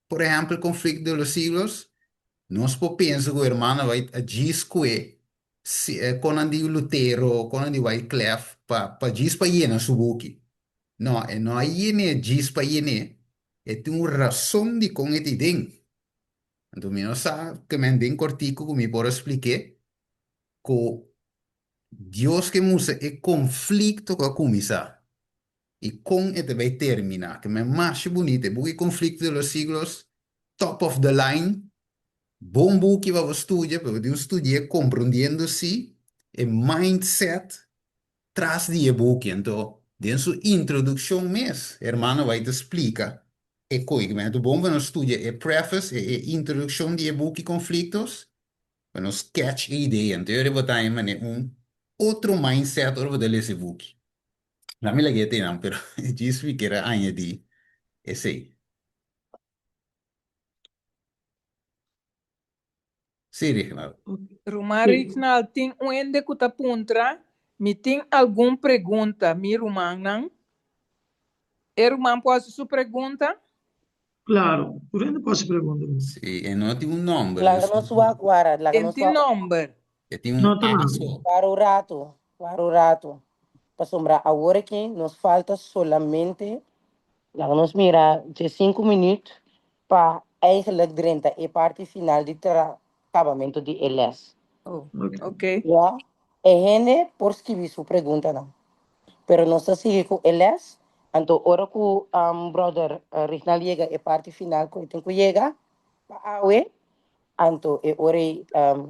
por ehèmpel Conflicto de los Siglos, Nos por pensa ku hermano bai a djis kue si konan di Lutero, konan di Wyclef pa pa djis pa yena su buki. No, e no a yen'é djis pa yen'é, e tin un rason dikon e tin den. Anto mi no sa ke men den kortiku ku mi por a splik'é ku Dios ke mustra e konflikto ku a kuminsá i kon e ta bai terminá. Ke men masha bunita e buki Conflicto de los Siglos, top of the line, bon buki pa bo studia, pero bo tin ku studi'é komprondiendo si e mindset tras di e buki. Anto den su introdukshon mes hermano White ta splika e koi. Ke men ta bon pa nos studia e preface, e e introdukshon di e buki Conflictos, pa nos catch e idea. Anto yora bo ta haña manera un otro mindset ora bo ta lesa e buki. Na mi lag'é te nan, pero djis mi kier a añadí esei. Sí, Rignald. Ruman Sí. Rignald, tin un hende ku ta puntra, Mi tin algun pregunta, mi rumannan. E ruman por hasi su pregunta? Claro, tur hende por hasi pregunta. Sí, e no tin un nòmber. Laga nos wak, wara, laga E nos tin wak. nòmber. E tin un No ta nada. paso. Wara un rato, wara un rato. Pasobra awor aki nos falta solamente, laga nos mira, dje sinku minuut pa eigenlijk drenta e parti final di tra kabamentu di e les. Oh, Ok. ok. Ya, e hende por skibi su preguntanan, pero nos ta sigui ku e les, anto ora ku brother Rignald yega e parti final ku e tin ku yega pa awe, anto e ora ei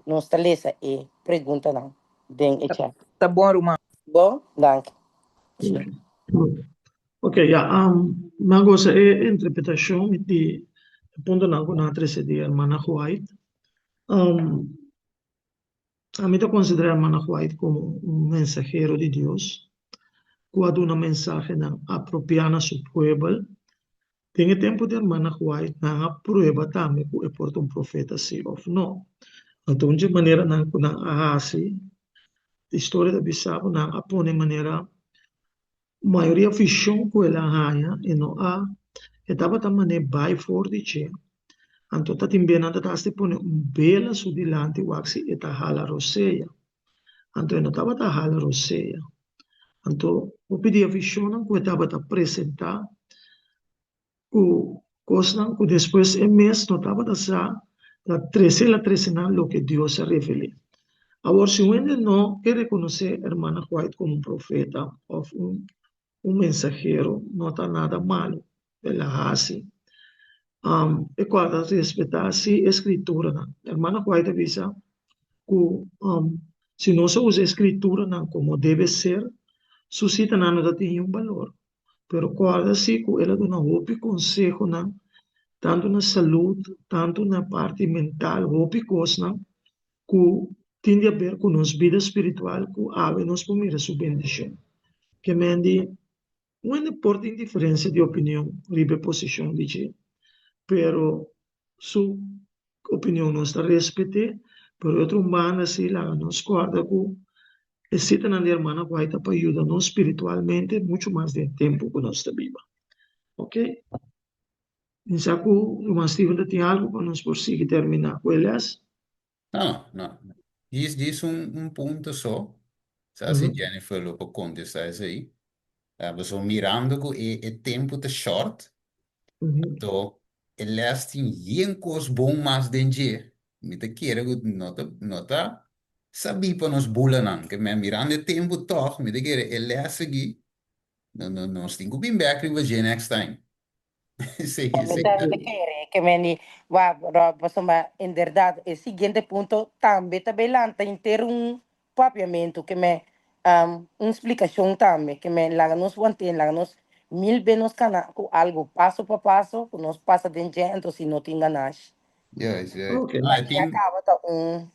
nos ta lesa e preguntanan den e chat. Ta bon ruman. Bon, danki. Ok, ya, nan gosa e interpretashon di e puntonan ku nan a trese di hermana White. Ami ta konsiderá hermana White komo un mensahero di Dios ku a duna mensahenan apropiá na su puebel. Den e tempu di hermana White nan a prueba tambe ku e por ta un profeta si òf no. Anto un dje maneranan ku nan a hasi, historia ta bisa ku nan a pone manera Mayoria vishon ku el a haña e no a e tabata man'é bai for di dje. Anto ta tin be nan ta hasta pone un bela su dilanti wak si e ta hala rosea. Anto e no tabata hala rosea. Anto hopi di e vishonnan ku e tabata presentá ku kosnan ku despues e mes no tabata sa ta trese el a trese nan loke Dios a revel'é. Awor si un hende no ke rekonosé Hermana White komo un profeta òf un un mensahero no ta nada malu el a hasi. E kual ta respetá si e skrituranan. Hermana White a bisa ku si nos a usa e skrituranan komo debe ser, su sitanan no ta tin niun balor. Pero kòrda si ku el a duna hopi konsehonan, tantu na salud, tantu na parti mental, hopi kosnan ku tin di aber ku nos bida spiritual ku awe nos por mira su bendishon. Ke men di, un hende por tin diferensia di opinion riba e posishon di dje, pero su opinion nos ta respet'é, pero e otro un banda si laga nos kòrda ku e sitanan di hermana White ta pa yuda nos spiritualmente muchu mas den e tempu ku nos ta biba. Ok. Mi sa ku ruman Steven ta tin algu pa nos por sigui terminá ku e lès. No, no. Djis djis un un punto so. Sa si Jennifer lo por kontestá esei. Pasobra mirando ku e e tempu ta short, anto e lès tin yen kos bon mas den dje. Mi ta kere ku no ta no ta sabí pa nos bulanan. Ke men mirando e tempu tòg mi ta kere e lès aki no no nos tin ku bin bèk riba dje next time. Sí, Mi sí. ta ta kere ke men di wak Rob pasobra inderdat e siguiente punto tambe ta bay lanta henter un papiamentu ke men un splikashon tambe ke men laga nos want'é laga nos mil be nos kana ku algo paso pa paso ku nos pasa den dje anto si no tin ganashi. Juist, juist. Ok. No, e Aki a tin, kaba ta un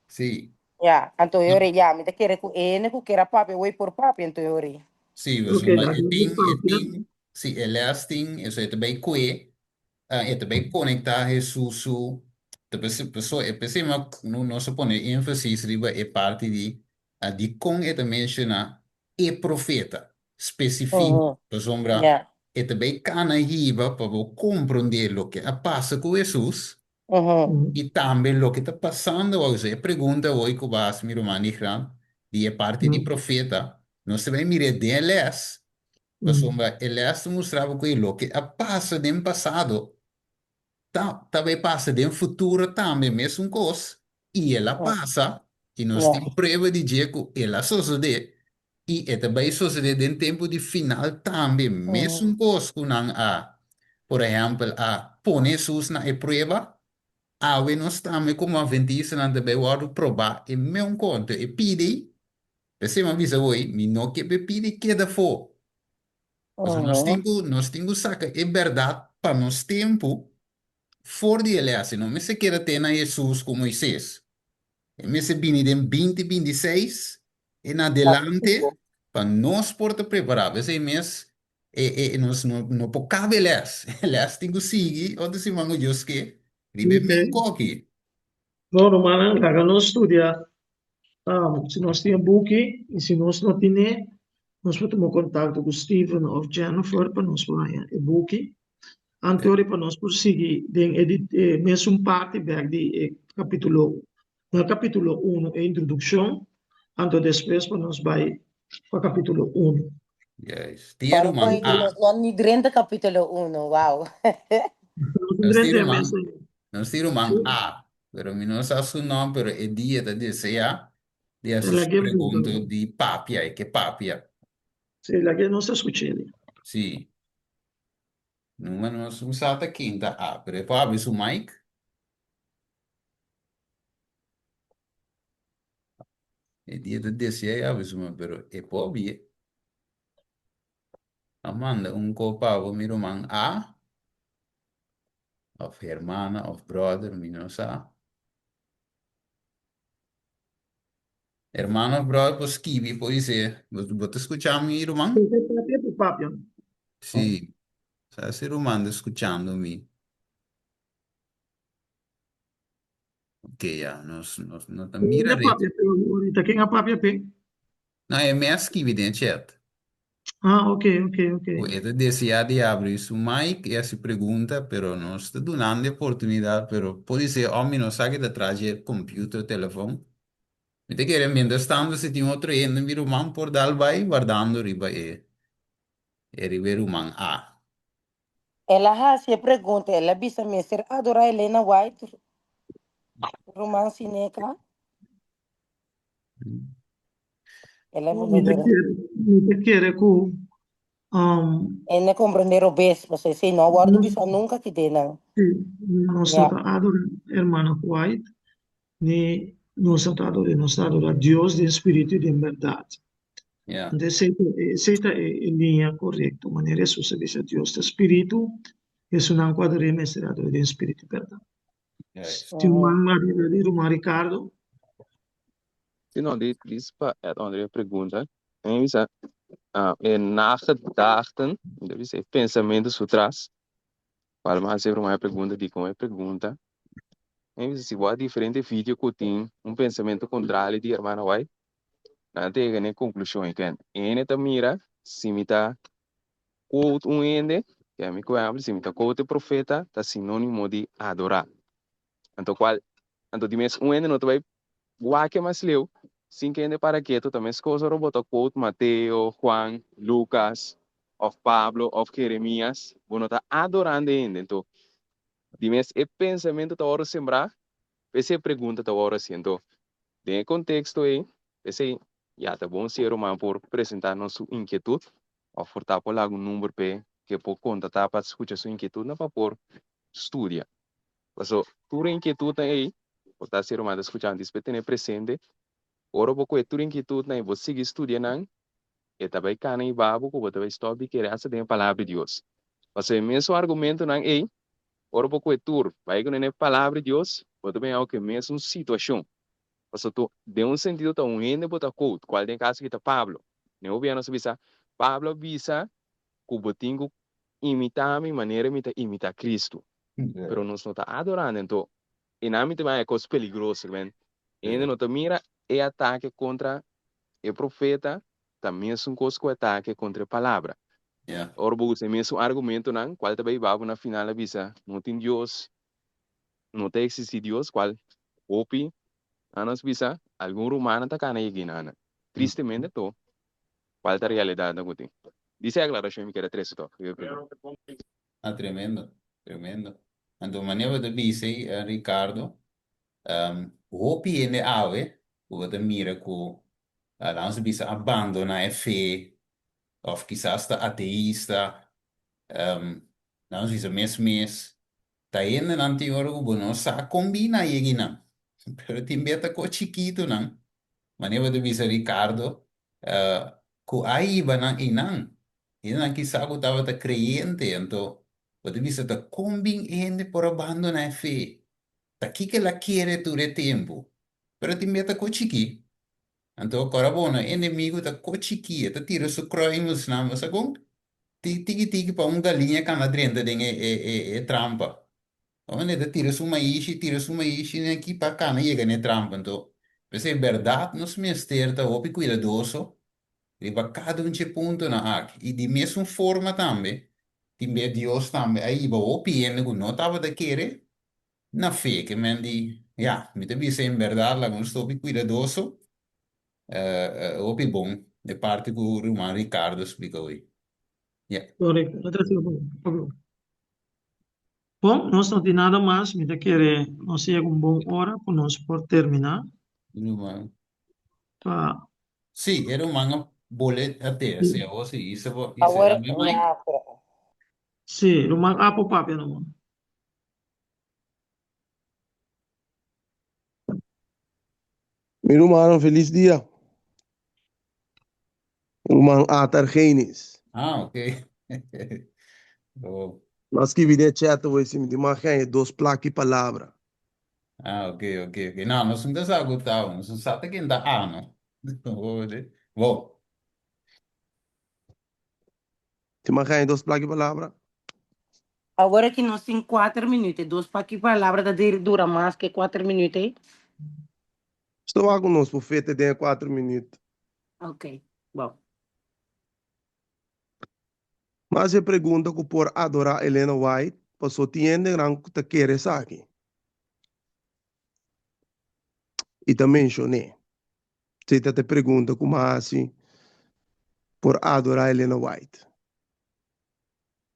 sí. ya anto No, yori ya mi ta kere ku e hende ku kier a papia wey por papia anto yori. sí, Ok, pasobra laga e nos tin, e papia. tin, Sí, e les tin, eso e ta bay kue, e ta bay conecta Jesus su, ta p'esei, paso e p'esei ma no nos a pone énfasis riba e parti di dikon e ta menciona e profeta specifico, pasobra e ta bay cana hiba pa bo comprende loke a pasa cu Jesus i tambe loke ta pasando awor. E pregunta awor ku bo a hasi mi ruman Nigran di e parti di profeta, nos ta bay mir'é den e les, Pasobra e lès ta mustra bo ku e loke a pasa den pasado ta ta bai pasa den futuro tambe mesun kos i el a pasa i nos tin prueba di dje ku el a sosodé i e ta bai sosodé den tempu di final tambe mesun kos ku nan a por ehèmpel a pone Hesus na e prueba awe nos tambe komo atventistanan ta bai wòrdu probá e meun konto e pidi P'esei mi a bisa hoy, mi no ke p'e pidi keda afó. Pasobra nos tin ku, nos tin ku saka e bèrdat pa nos tempu for di e lès. E no mester keda te na Hesus ku Moises. E mester bini den binti 26 en adelante pa nos por ta prepará. P'esei mes e, e, nos no, no por kaba e lès. E lès tin ku sigui otro siman ku Dios ke riba e Ok. men koki. Bon, rumannan, laga nos studia. Si nos tin e buki i si nos no tin'é, nos por tuma kontakto ku Steven òf Jennifer pa nos por haña e buki. Anto pa nos por sigui den e di e mesun parti bèk di e kapítulo na kapítulo unu e introdukshon, anto despues pa nos bai pa kapítulo unu. Juist. Tin e Para ruman point A. nos no ni drenta kapítulo unu, wow. Nos Nos tin drenta e ruman, mesun. nos tin ruman A, pero mi no sa su nom, pero e dia ta desea di hasi su Lag'é pregunta punta. di papia, e ke papia. Sí, lag'é nos ta skuch'é. Sí. Numa nos un sa ta ken ta A, pero e por habri su mic. E dia ta desea e habri su mic, pero e por habrié. A manda un ko pa bo, mi ruman A, of hermana of brother, mi no sa. Hermano of brother por skibi, por dice, bo, bo ta skucha mi, ruman? Si ta papia, por papia. Sí, sa si ruman ta skuchando mi. Ok, ya, nos, nos no ta mira Ken a recht. papia p'e ahorita? Ken a papia p'e? No, e me a skibi den chat. Ah, ok, ok, ok. Ku e ta deseá di abri su mic i hasi pregunta, pero nos ta dunando e oportunidat, pero podisé òf mi no sa ke ta tras dje computer, telefon. Mi ta kere mientras tanto si tin otro hende mi ruman por dal bai wardando riba e e riba e ruman A. El a hasi e pregunta, el a bisa mester adorá Elena White, ruman Sineca? El a Mi ta mira. kere, mi ta kere ku um, E no comprende robes, pasobra esei no a wòrdu nos, bisa nunca ki den nan. sí, nos no Ya. ta adorá hermana White, ni nos no ta ador'é, nos ta adorá Dios den spiritu i den bèrdat. Ya. Anto esei ta, esei ta e, e liña korekto, manera Hesus a bisa, Dios ta spiritu, esunnan ku ador'é mester ador'é den spiritu i bèrdat. Juist. Tin un man ariba di ruman Ricardo. Si no, di dis pa add on riba e pregunta. Mi bisa, ah, e nagedachten, mi ta bisa e pensamentu su tras. Cual mi hasi e pregunta dikon e pregunta. Mi bisa si bo a diferente video ku tin un pensamentu kontrali di hermana White, nan ta yega na e konklushon e ken. Ene ta mira si mi ta quote un hende, ke ami ku ehèmpel, si mi ta quote e profeta, ta sinónimo di adorá. Anto kual, anto di mes un hende no ta bai wak e mas leu, sin ke hende para ketu, ta meskos ora bo ta quote Mateo, Juan, Lukas, òf Pablo, òf Jeremias, bo no ta adorando e hende. Anto, di mes e pensamentu ta wòrdu sembrá, p'esei e pregunta ta wòrdu hasi. Anto, den e konteksto ei, p'esei ya ta bon si e ruman por presentá nos su inkietut, òf por ta por laga un number p'e ke por kontaktá pa skucha su inkietutnan pa por studia. Paso tur e inkietutnan ei, bo ta hasi ruman ta skucha antes p'e tene presente, ora bo kohe tur inkietutnan i bo sigui studia nan, e ta bai kana i babo ku bo ta bai stòp di kere asta den e Palabra di Dios. Paso e mesun argumentonan ei, ora bo kohe tur bai ku nan den e Palabra di Dios, bo ta bin haña ku e mesun situashon. Paso tu, den un sentido ta un hende bo ta quote, kual den e kaso aki ta Pablo. Den hopi nos a bisa, Pablo a bisa ku bo tin ku imitá mi manera mi ta imitá Kristu. Pero nos no ta adorando, anto e nan mi ta haña kos peligroso, men. Hende no ta mira e atake kontra e profeta ta mesun kos ku atake kontra e palabra. Ora bo usa e mesun argumentonan, kual ta bai babo na final a bisa no tin Dios, no ta eksistí Dios, kual hopi a nos bisa algun rumannan ta kana yega einan. Tristemente to kual ta realidatnan ku tin. Di esei aklarashon mi kere trese tòg. Ah, tremendo, tremendo. Anto manera bo ta bisa ei, Ricardo, hopi hende awe ku bo ta mira ku, laga nos bisa, a bandoná e fe, òf kisas ta ateista, laga nos bisa mes mes, ta hendenan tin ora ku bo no sa kon bini a yega einan. Pero tin bia ta kos chikitunan, manera bo ta bisa Ricardo, ku a hiba nan einan. Hendenan kisa ku tabata kreyente, anto bo ta bisa ta kon bin e hende por a bandoná e fe? Ta kiko el a kere tur e tempu? Pero tin bia ta ko chikí. Anto kòrda bo no, e enemigu ta ko chikí, e ta tira su kruimelsnan, bo sa kon? Tiki tiki pa un galiña kana drenta den e e e trampa. Ora e ta tira su maishi, tira su maishi na aki pa kana yega na e trampa. Anto, p'esei bèrdat nos mester ta hopi kuidadoso riba kada un dje puntonan aki. I di mesun forma tambe, tin bia Dios tambe a hiba hopi hende ku no tabata kere na fe. Ke men di, ya, mi ta bisa en bèrdat laga nos ta hopi kuidadoso. Hopi bon e parti ku ruman Ricardo splika hoy. Ya. Korekto, no ta asina bon. Bon, nos no tin nada mas, mi ta kere nos yega un bon ora ku nos por terminá. Ruman. Pa. Sí, e ruman a bole a te, sí, awor sí, isa bo, isa Awor, ami mic. ya, pero. Sí, ruman a por papia numa. Mi rumannan felis dia. Ruman Ata Argenis. Ah, ok. Oh. M'a skibi den e chat awor si mi tin mas haña dos plaki palabra. Ah, ok, ok, ok. No, nos no ta sa ku ta, nos no sa ta ken ta A, no. Bo. Tin mas haña dos plaki palabra? Awor aki nos tin kuater minuut. E dos plaki palabra ta dura mas ke kuater minuut ei. Sto wak ku nos por fete den e kuater minuut. Ok, bon. Mas e pregunta ku por adorá Elena White paso tin hendenan ku ta kere esaki i ta menshon'é. Esei ta e pregunta ku mi a hasi por adorá Elena White.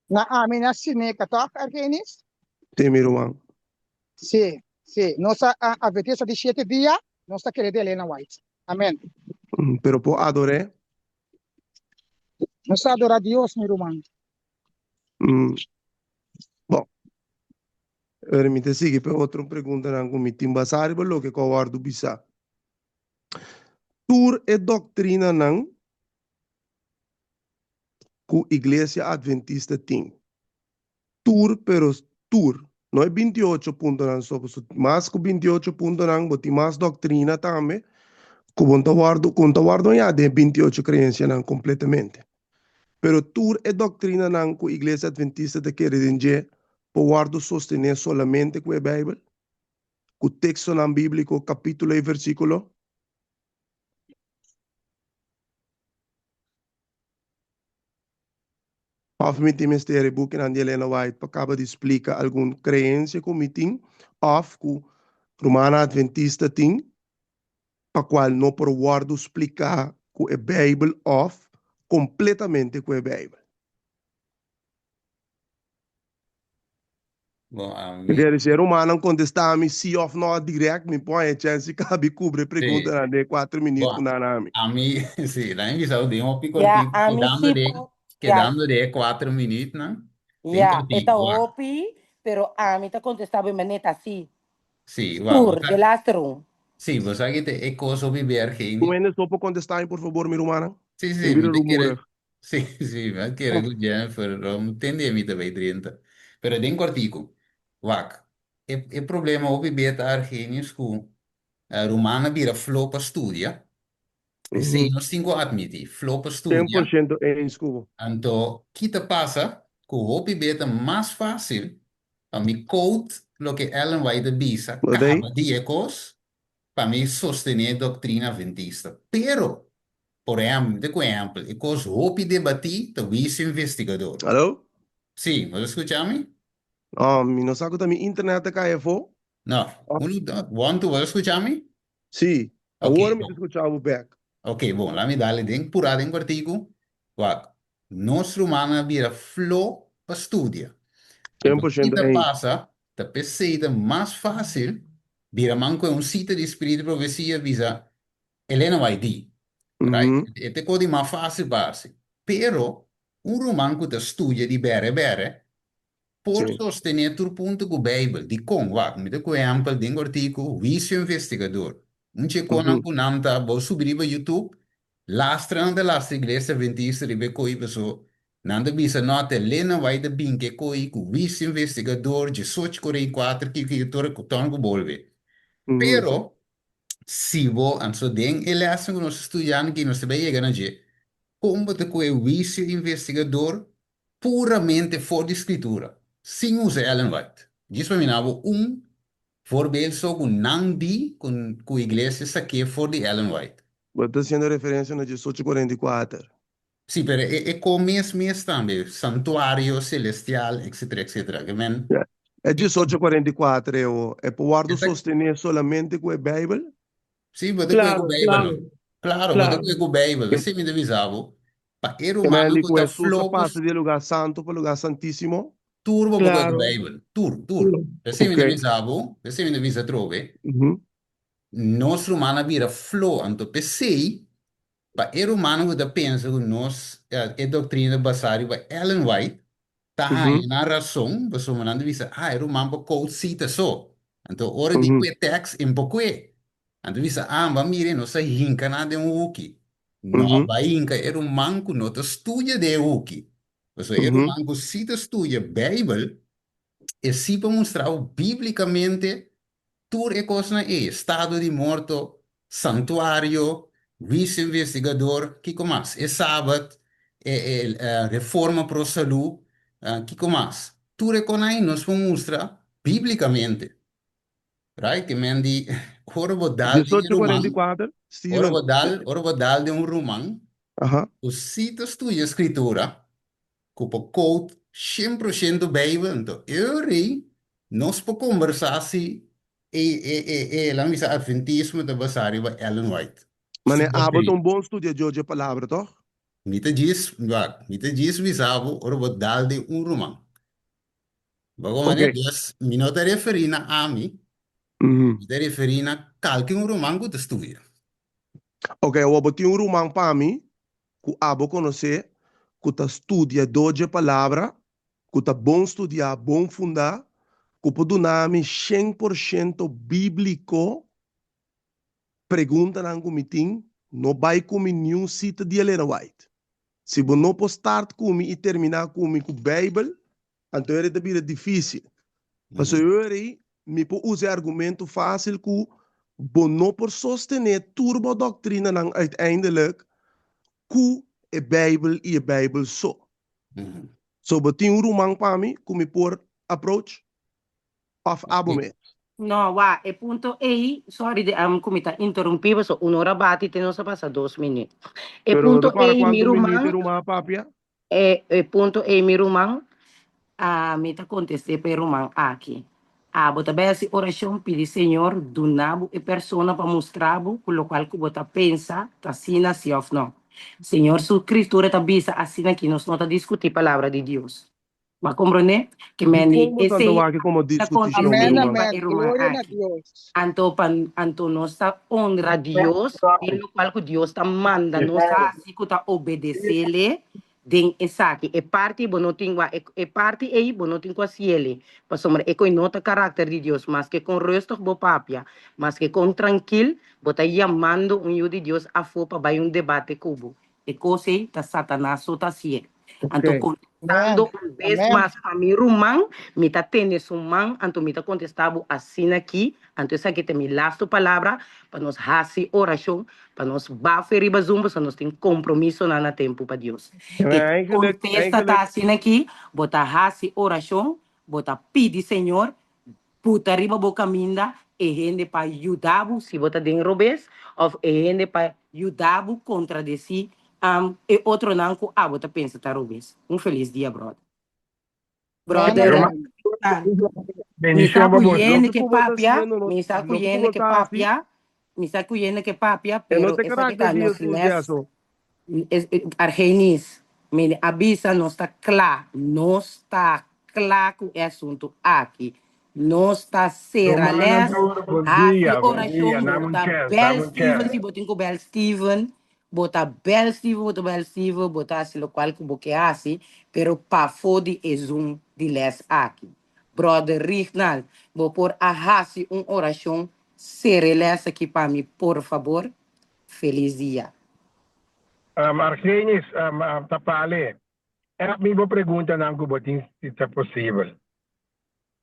Na ami na Sineca tòg, Argenis? Sí, mi ruman. Sí, sí. Nos a Adventista di siete dia, nos ta kere di Elena White. Amen. Pero por ador'é? Nos ta adorá Dios, mi ruman. Bon. Pero mi ta sigui pa e otro preguntanan ku mi tin basá riba loke ku a wòrdu bisá. Tur e doktrinanan ku Iglesia Adventista tin. Tur pero tur, no e 28 puntonan so, pasobra mas ku 28 puntonan bo tin mas doktrina tambe ku bo ta wòrdu ku no ta wòrdu hañá den e 28 kreensianan kompletamente. Pero tur e doktrinanan ku Iglesia Adventista ta kere den dje por wòrdu sostené solamente ku e Beibel, ku tekstonan bíbliko, kapítulo i versíkulo. Òf mi tin mester e bukinan di Elena White pa kaba di splika algun kreensia ku mi tin òf ku rumannan adventista tin pa kual no por wòrdu spliká ku e Beibel òf kompletamente ku e Beibel. Bon, a Mi mi. kere si e rumannan kontestá mi sí òf nò dirèkt, mi por haña chèns di kabi kubri e Sí. preguntanan den e kuater minüt Bon, ku nan a mi. a mi, sí, nan a bisa den hopi Ya, kòrtiku, a mi kedando sí den, por, ya, kedando den e kuater minütnan, den ya, e ta kòrtiku, wak. hopi, pero ami ta kontestá bo e manera sí. Sí, wak, bo Tur, sa, de laatste un. sí, bo sa ki ta e kos hopi ber, Un Geni. hende so por kontestá mi, por fabor, mi rumannan? Sí, Mi sí, mi bira ta kere, rumoerig. Sí, sí, mi a kere ku Jennifer, lo tende mi ta bay drenta. Pero den kòrtiku, wak, e e problema hopi bia ta Argenius ku ruman a bira flo pa studia. Esei nos tin ku atmití, flo pa Sien studia. por shento eens ku bo. Anto, ki ta pasa? Ku hopi bia ta mas fásil pa mi quote loke Ellen White a bisa, Lo dei? kaba di e kos, pa mi sostené doktrina adventista. Pero, Por ehèmpel, mi ta ku ehèmpel, e kos hopi debatí ta huisio investigador. Alo? Sí, bo ta skucha mi? No, mi no sa ku ta mi internet ta kai afó. No, unu, one, two, bo ta skucha mi? Sí, Ok, awor mi ta bon. skucha bo bèk. Ok, bon, laat mi dale den purá den kòrtiku. Wak, nos rumannan a bira flo pa studia. Sien Anto por ki shento ta eens. pasa, ta p'esei ta mas fásil bira man ku e un sita di Spiritu di Profesia bisa, Elena bai di, right? E ta e kos di mas fásil pa hasi. Pero, un ruman ku ta studia di bèrè bèrè por sostené tur punto ku Beibel. Dikon? Wak, mi ta ku ehèmpel den ortiku Huisio Investigador. Un dje konan ku nan ta, bo subi riba YouTube, lastra nan ta lastra Iglesia Adventista riba e koi paso nan ta bisa no ta Elena White ta bin ku e koi ku Huisio Investigador, djesocho korei kuater kiko kiko tur e tòn ku bolbe. Pero, Si bo, anto den e lèsnan ku nos ta studiando aki nos ta bai yega na dje, kon bo ta kohe huisio investigador puramente for di Skritura, sin usa Ellen White? Djis pa mina bo un voorbeeld so ku nan di ku ku iglesia sak'é for di Ellen White. Bo ta hasiendo referencia na diesocho kuarenta i kuater. Sí, pero e e ko mes mes tambe, santuario celestial, etcetera, etcetera. Ke men. Ya. E diesocho kuarenta i kuater e o e por wòrdu sostené solamente ku e Beibel? Sí, bo ta kohe ku Claro, Beibel claro, no. Claro, bo ta claro. kohe ku Beibel. Esei mi ta bisa bo. Pa e Ke men rumannan di ku ku ta Hesus a floho pasa di e lugá santu pa lugá santísimo? Tur bo por kohe ku Claro. Beibel. Tur, tur. Tur. Esei mi ta Ok. bisa bo, esei mi ta bisa atrobe. Ujú. Nos rumannan a bira floho, anto p'esei Pa e rumannan ku ta pensa ku nos e doktrina ta basá riba Ellen White ta haña nan rason pasobra nan ta bisa, ah, e ruman por quote sita so. Anto ora di kue tèks e por kue. Nan ta bisa, ah, bo a mira nos a hinka nan den un huki. No, bo a hinka e ruman ku no ta studia den e huki. Pasobra e ruman ku si ta studia Beibel, e si por mustra bo bíblikamente Tur e kosnan ei, estado di morto, santuario, huisio investigador, kiko mas? E sabat, e e reforma pro salú, kiko mas? Tur e konan ei nos por mustra bíblikamente. Right? Ke men di ora bo dal den e Diesocho kuarenta i ruman, kuater, ora Steven. bo dal, ora bo dal den un ruman Aha. ku si ta studia Skritura, ku por quote shen por shento Beibel, anto e rei Nos por kombersá si e e e e laga mi bisa adventismo ta basá riba Ellen White. Mane Su abo ta doktrina. un bon studiadó dje palabra, tòg? Mi ta djis, wak, mi ta djis bisa bo ora bo dal den un ruman. Bo komprendé? Oké. Dus mi no ta referí na ami, mi ta referí na kalke un ruman ku ta studia. Oké, awor bo tin un ruman pa mi ku abo konosé ku ta studiadó dje palabra ku ta bon studiá, bon fundá, ku por duna mi 100% bíbliko preguntanan ku mi tin, no bai ku mi niun sita di Elena White. Si bo no por start ku mi i terminá ku mi ku Beibel, anto ora ta bira difísil. Pasobra e ora ei mi por usa e argumento fásil ku bo no por sostené tur bo doktrinanan uiteindelijk ku e Beibel i e Beibel so. So bo tin un ruman pa mi ku mi por approach? Of abo mes? No, wak, e punto ei, sorry de am ku mi ta interrumpí bo, so un ora bati te nos a pasa dos minuut. E Pero no punto ta kòrda ei, mi kuantu minuut e ruman, ruman a papia? e e punto ei, mi ruman, a mi ta kontest'é pa e ruman aki. Abo ta bai hasi orashon pidi Señor duna bo e persona pa mustra bo ku lokual ku bo ta pensa ta asina si òf no. Señor su Skritura ta bisa asina ki nos no ta diskutí palabra di Dios. Bo a komprondé? Ke men di Dikon bo ta esei wak komo ta diskutishon, mi kontest'é Amèn, ruman? pa amèn. e ruman Gloria na aki. Dios. Anto pa anto nos ta honra Dios den lokual ku Dios ta manda nos hasi ku ta obedesele Den esaki, e parti bo no tin wak, e parti ei bo no tin ku hasiele, pasobra e koe no ta karakter di Dios. Maske kon rustig bo papia, maske kon trankil, bo ta yamando un yu di Dios afó pa bai un debate ku bo. E kos ei ta Satanas so ta hasié. Anto Oké. kontestando Amèn. un bes Amèn. mas pa mi ruman, mi ta tene su man, anto mi ta kontestá bo asina aki, anto esaki ta mi lastu palabra, pa nos hasi orashon Pa nos bafe riba Zoom pasobra nos tin compromisonan na tempo pa Dios. Maar E eigenlijk, contesta ta eigenlijk, asina aki, bo ta haci oracion, bo ta pidi Señor buta riba bo caminda e hende pa yuda bo si bo ta den robes of e hende pa yuda bo contradeci e otronan cu abo ta pensa ta robes. Un feliz dia brother. Amèn, Brother, amèn. mi sa Bendicion pa ku boso. yende loke ke ku bo ta papia, haciendo no, mi sa ku loke ku yende bo ke ta haci, papia, mi sa ku yende ke papia, e no pero ta e esaki karakter ta di nos Hesus les, Jesu. es, Argenis, mi a bisa nos ta kla, nos ta kla ku e asuntu aki. Nos ta sera Rumannan les, tur, bon hasi dia, bon dia. orashon, Dame bo un ta chèns, bèl dame un Steven chèns. si bo tin ku bèl Steven, Bo ta bel Steven, bo ta bel Steven, bo ta hasi lokual ku bo ke hasi, pero pafó di e Zoom di lès aki. Brother Rignald, bo por a hasi un orashon sera e lès aki pa mi, por fabor? Felis dia. Argenis, ta pale. App mi bo preguntanan ku bo tin si ta posibel.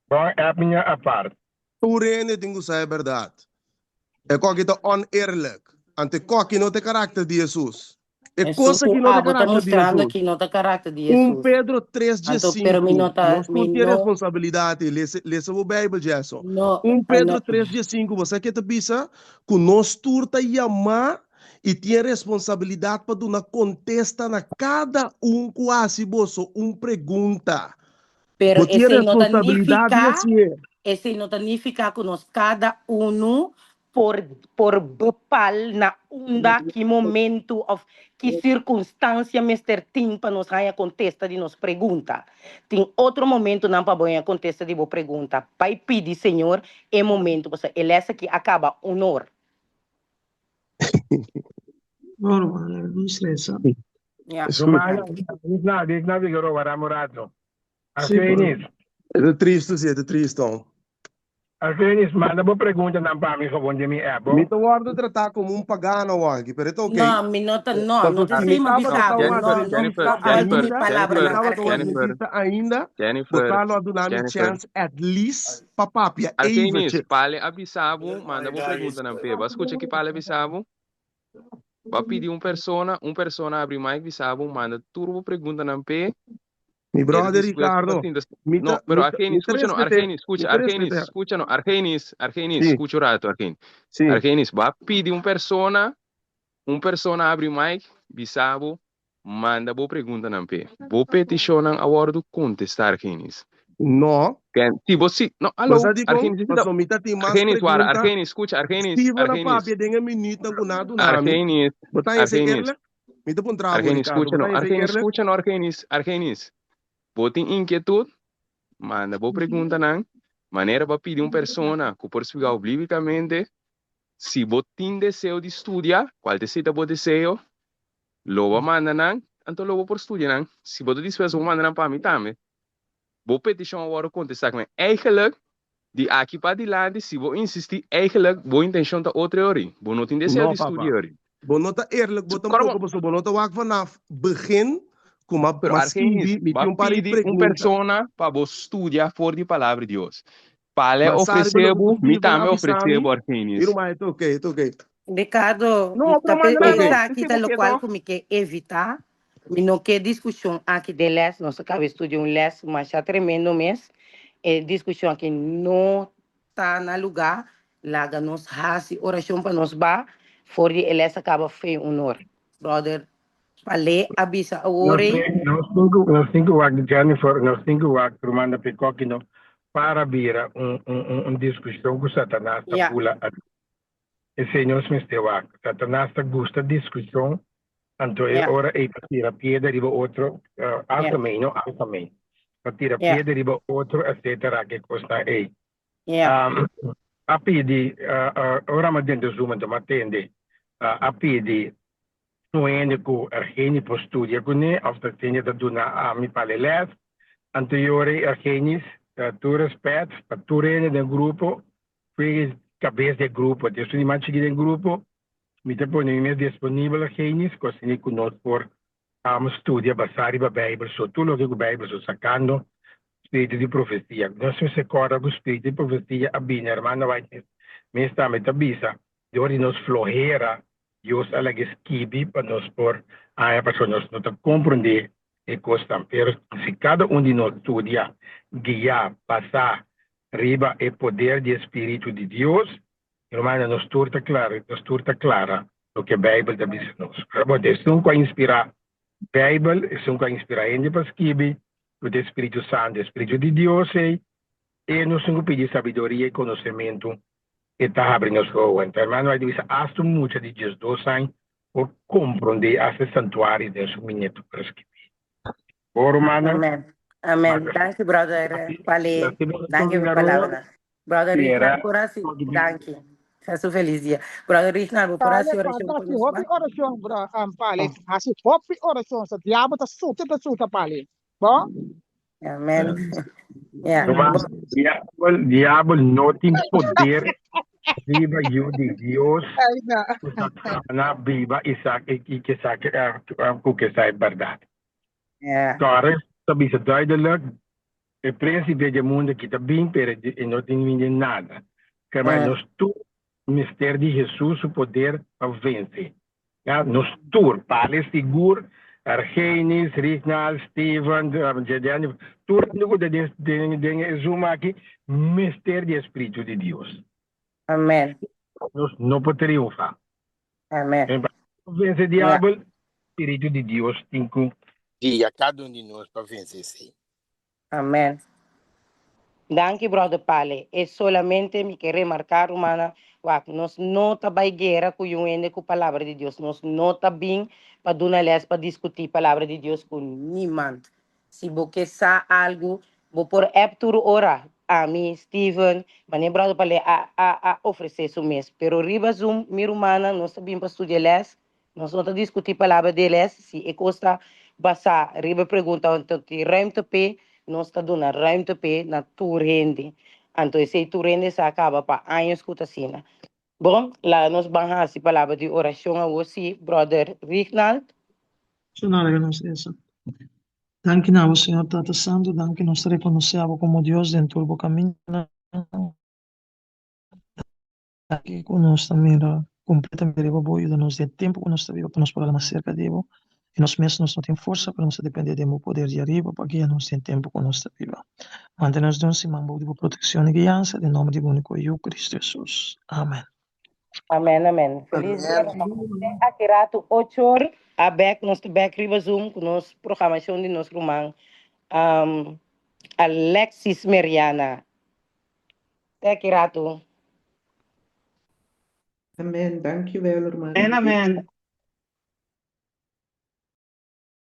Bon app mi ña apart. Tur hende tin ku sa e bèrdat. E koki ta oneerlijk. Anto e koki no ta e karakter di Hesus. E Esun kos ku aki no ta abo ta karakter di mustrando Hesus. aki no ta karakter di Un Hesus. Pedro 3 Anto, pero mi 15. no ta, Nos mi tur tin no, responsabilidat. Lesa, lesa bo Bijbel, Jason. no, Un Pedro no. 3 15, bo sa ke ta bisa? Ku nos tur ta yamá i tin e responsabilidat pa duna kontesta na kada un ku hasi boso un pregunta. Pero Bo tin e esei no ta responsabilidat di nifiká, hasié. esei no ta nifiká ku nos kada unu por por bepal na unda, ki momentu òf ki sirkunstansia mester tin pa nos haña kontesta di nos pregunta. Tin otro momentunan pa bo haña kontesta di bo pregunta. Bai pidi Señor e momentu, pasobra e lès aki a kaba un or. Normal, no stresa. Ja. Ruman, na, di na Figueroa, ramo rato. Sí, por. Argenis, E ta tristu, sí, e ta tristu. Argenis, manda bo preguntanan pa mi gewoon den mi app, Mi bo. ta wòrdu tratá komo un pagano awor aki, pero e ta okey. No, mi no ta, no, no Pasobra ta si mi esei mi tabata bisa un bo. No, no, Jennifer, adventista no kualke mi Jennifer, ainda, si mi palabranan, Jennifer, tabata un Argenis. Jennifer, adventista ainda, bo Jennifer, ta lo a duna mi Jennifer. chèns at least pa papia Argenis, eventjes. Pale a bisa bo, manda bo preguntanan p'e. Bo a skucha ki Pale a bisa bo? Bo a pidi un persona, un persona abri mic bisa bo, manda tur bo preguntanan p'e. Mi E ta brother dispuesto pa Ricardo, sinta. mi No, ta, pero mi ta, mi Argenis, ta skucha no, respet'é, Argenis, mi skucha, ta Argenis, respet'é. skucha no, Argenis, Argenis, Sí, skucha un rato, Argenis. sí. Argenis, bo a pidi un persona, un persona abri mic, bisa bo, Manda bo preguntanan p'e. Bo petishonnan a wòrdu kontestá, Argenis. No. Ken, si bo si, no, Bo alo, sa dikon? Argenis, si ta, Pasobra mi ta tin mas Argenis, wara, pregunta. Argenis, skucha, Argenis, Si bo na Argenis, papia den e minütnan ku nan a duna mi, Argenis, bo ta hesei Argenis, eerlijk? Mi ta puntra bo, Argenis, Ricardo, skucha bo no, ta hesei Argenis, eerlijk? skucha no, Argenis, Argenis, bo tin inkietut? Manda bo preguntanan, manera bo a pidi un persona ku por spliká bo bíblikamente, si bo tin deseo di studia, kual ta esei ta bo deseo, Lo bo a manda nan, anto lo bo por studia nan. Si bo ta dispuesto bo manda nan pa mi tambe. Bo petishon a wòrdu kontestá ku mi. Eigenlijk, di aki pa dilanti, si bo insistí, eigenlijk bo intenshon ta otro e ori. Bo no tin deseo No, di studia papa. e ori. Bo no ta eerlijk, bo Kòrda tampoko, bo. pasobra bo no ta wak vanaf begin ku m'a Pero m'a Argenis, skibi, mi bo tin a un par di pidi un pregunta. persona pa bo studia for di Palabra di Dios. Pale Ma sa riba ofresé loke ku bo, mi Steven a tambe bisa ofresé mi, bo, mi Argenis. ruman, e ta oké, e ta oké. Ricardo, No, ta pero manda Oké. nan no. esaki Esei ta bo ke lokual to. ku mi ke evitá. Mi no ke diskushon aki den lès. Nos a kaba studia un lès masha tremendo mes. E diskushon aki no ta na lugá. Laga nos hasi orashon pa nos ba for di e lès a kaba fe un or. Brother Palé a bisa awor Nos ei. tin, nos tin ku, nos tin ku wak Jennifer, nos tin ku wak ruman da Pekoki no para bira un, un, un, un diskushon ku Satanas ta Ya. bula a Esei nos mester wak. Satanas ta gusta diskushon, anto e Ya. ora ei ta tira piedra riba otro, Ya. alsa mei, no alsa mei. Ta tira Ya. piedra riba otro, etcetera, ke kosnan ei. Ya. A pidi, ora mi a denter Zoom anto mi a tende, a pidi un hende ku Ergenie por studia kuné òf ta hende ta duna ami pa le lès. Anto e ora ei Ergenis, tur rèspèt pa tur hende den grupo, Fui kabes di e grupo, te esun di mas chikí den grupo, mi ta pone mi mes disponibel Argenis, ku asina ku nos por studia basá riba Beibel so, tur loke ku Beibel so, sakando spiritu di profesia. Nos mester kòrda ku spiritu di profesia a bini, hermano White mes tambe ta bisa, dor di nos flohera Dios a laga e skibi pa nos por haña pasobra nos no ta komprondé e kosnan. Pero si kada un di nos studia, guiá, basá riba e poder di e spiritu di Dios, rumannan, nos tur ta klara, nos tur ta klara loke Beibel ta bisa nos. Bon, esun ku a inspirá Beibel, esun ku a inspirá hende pa skibi, ku ta e spiritu santu, e spiritu di Dios ei, e nos tin ku pidi sabiduria i konosementu E ta habri nos wowo. Anto hermano White bisa, Asta un mucha di diesdos aña por komprondé asta e santuario den su miniatura skibí. Bo rumannan? Amen. Amen. Danki brother Pale. Danki pa palabranan. Brother Rignal por hasi danki. Hasi un felis dia. Brother Rignal bo por Pale, hasi orashon falta pa hasi nos hopi man? orashon, bro, Pale. Hasi hopi orashon. Sa diabel ta suta ta suta, Pale. Bo? Amen. Ja. Ruman, diabel, diabel no tin poder riba yu di Dios Ay, na. ku ta kana biba i sa i ke sa ku ke sa e bèrdat. Ja. Torres ta bisa duidelijk, e prínsipe di e mundu aki ta bin, pero e no tin bin di nada. Kermai nos tur mester di Hesus su poder pa vense. Ya, nos tur, Pale sigur, Argenis, Rignald, Steven, Jedeni, tur hende ku ta den den den e Zoom aki mester di e Spiritu di Dios. Amen. Nos no por triunfá. Amen. En pa vense Ja. diabel, Spiritu di Dios tin ku guia kada un di nos pa vense esei. Amen. Danki brother Pale. E solamente mi ke remarca rumannan, wak nos no ta bay guera cu yun hende cu palabra di Dios. Nos no ta bin pa duna les pa discuti palabra di Dios cu niemand. Si bo ke sa algo, bo por app tur ora. Ami, Steven, mane brother Pale a a a ofrece su mes. Pero riba Zoom mi rumannan nos ta bin pa studia les Nos no ta diskutí palabra di el es, si e kos ta basá riba e pregunta anto tin ruimte p'e, nos ta duna ruimte p'e na tur hende. Anto esei tur hende sa kaba pa años ku ta asina. Bon, laga nos ban hasi palabra di orashon awor sí, bròder Rignald. Shona laga nos resa. Danki na bo, Señor Tata Santu, danki nos ta rekonosé abo komo Dios den tur bo kamindanan. Aki ku nos ta mira kompletamente riba bo, yuda nos den tempu ku nos ta biba pa nos por hala mas serka di bo. I nos mes nos no tin forsa, pero nos ta depende den bo poder di ariba pa guia nos den tempu ku nos ta biba. Mantene nos den un siman bou di bo protekshon i guiansa, den nomber di bo uniko Yu, Kristu Hesus. Amen. Amen amen. Feliz dia Amen. ruman. Te aki ratu ocho or a bek nos ta bek riba zoom ku nos programashon di nos ruman um, Alexis Meriana. Te aki ratu. Amen. Dankjewel, ruman. Amen, amen.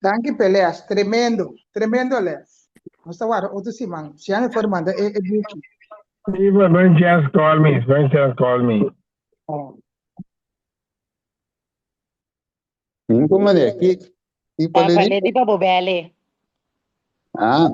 Danki p'e les. Tremendo, tremendo les. Nos ta warda otro siman. Si a for manda e e buki. Steven, don't just call me. Don't just call me. Ningún manera. Ki, ki Pa pale di? pale di pa bo bele. Ah.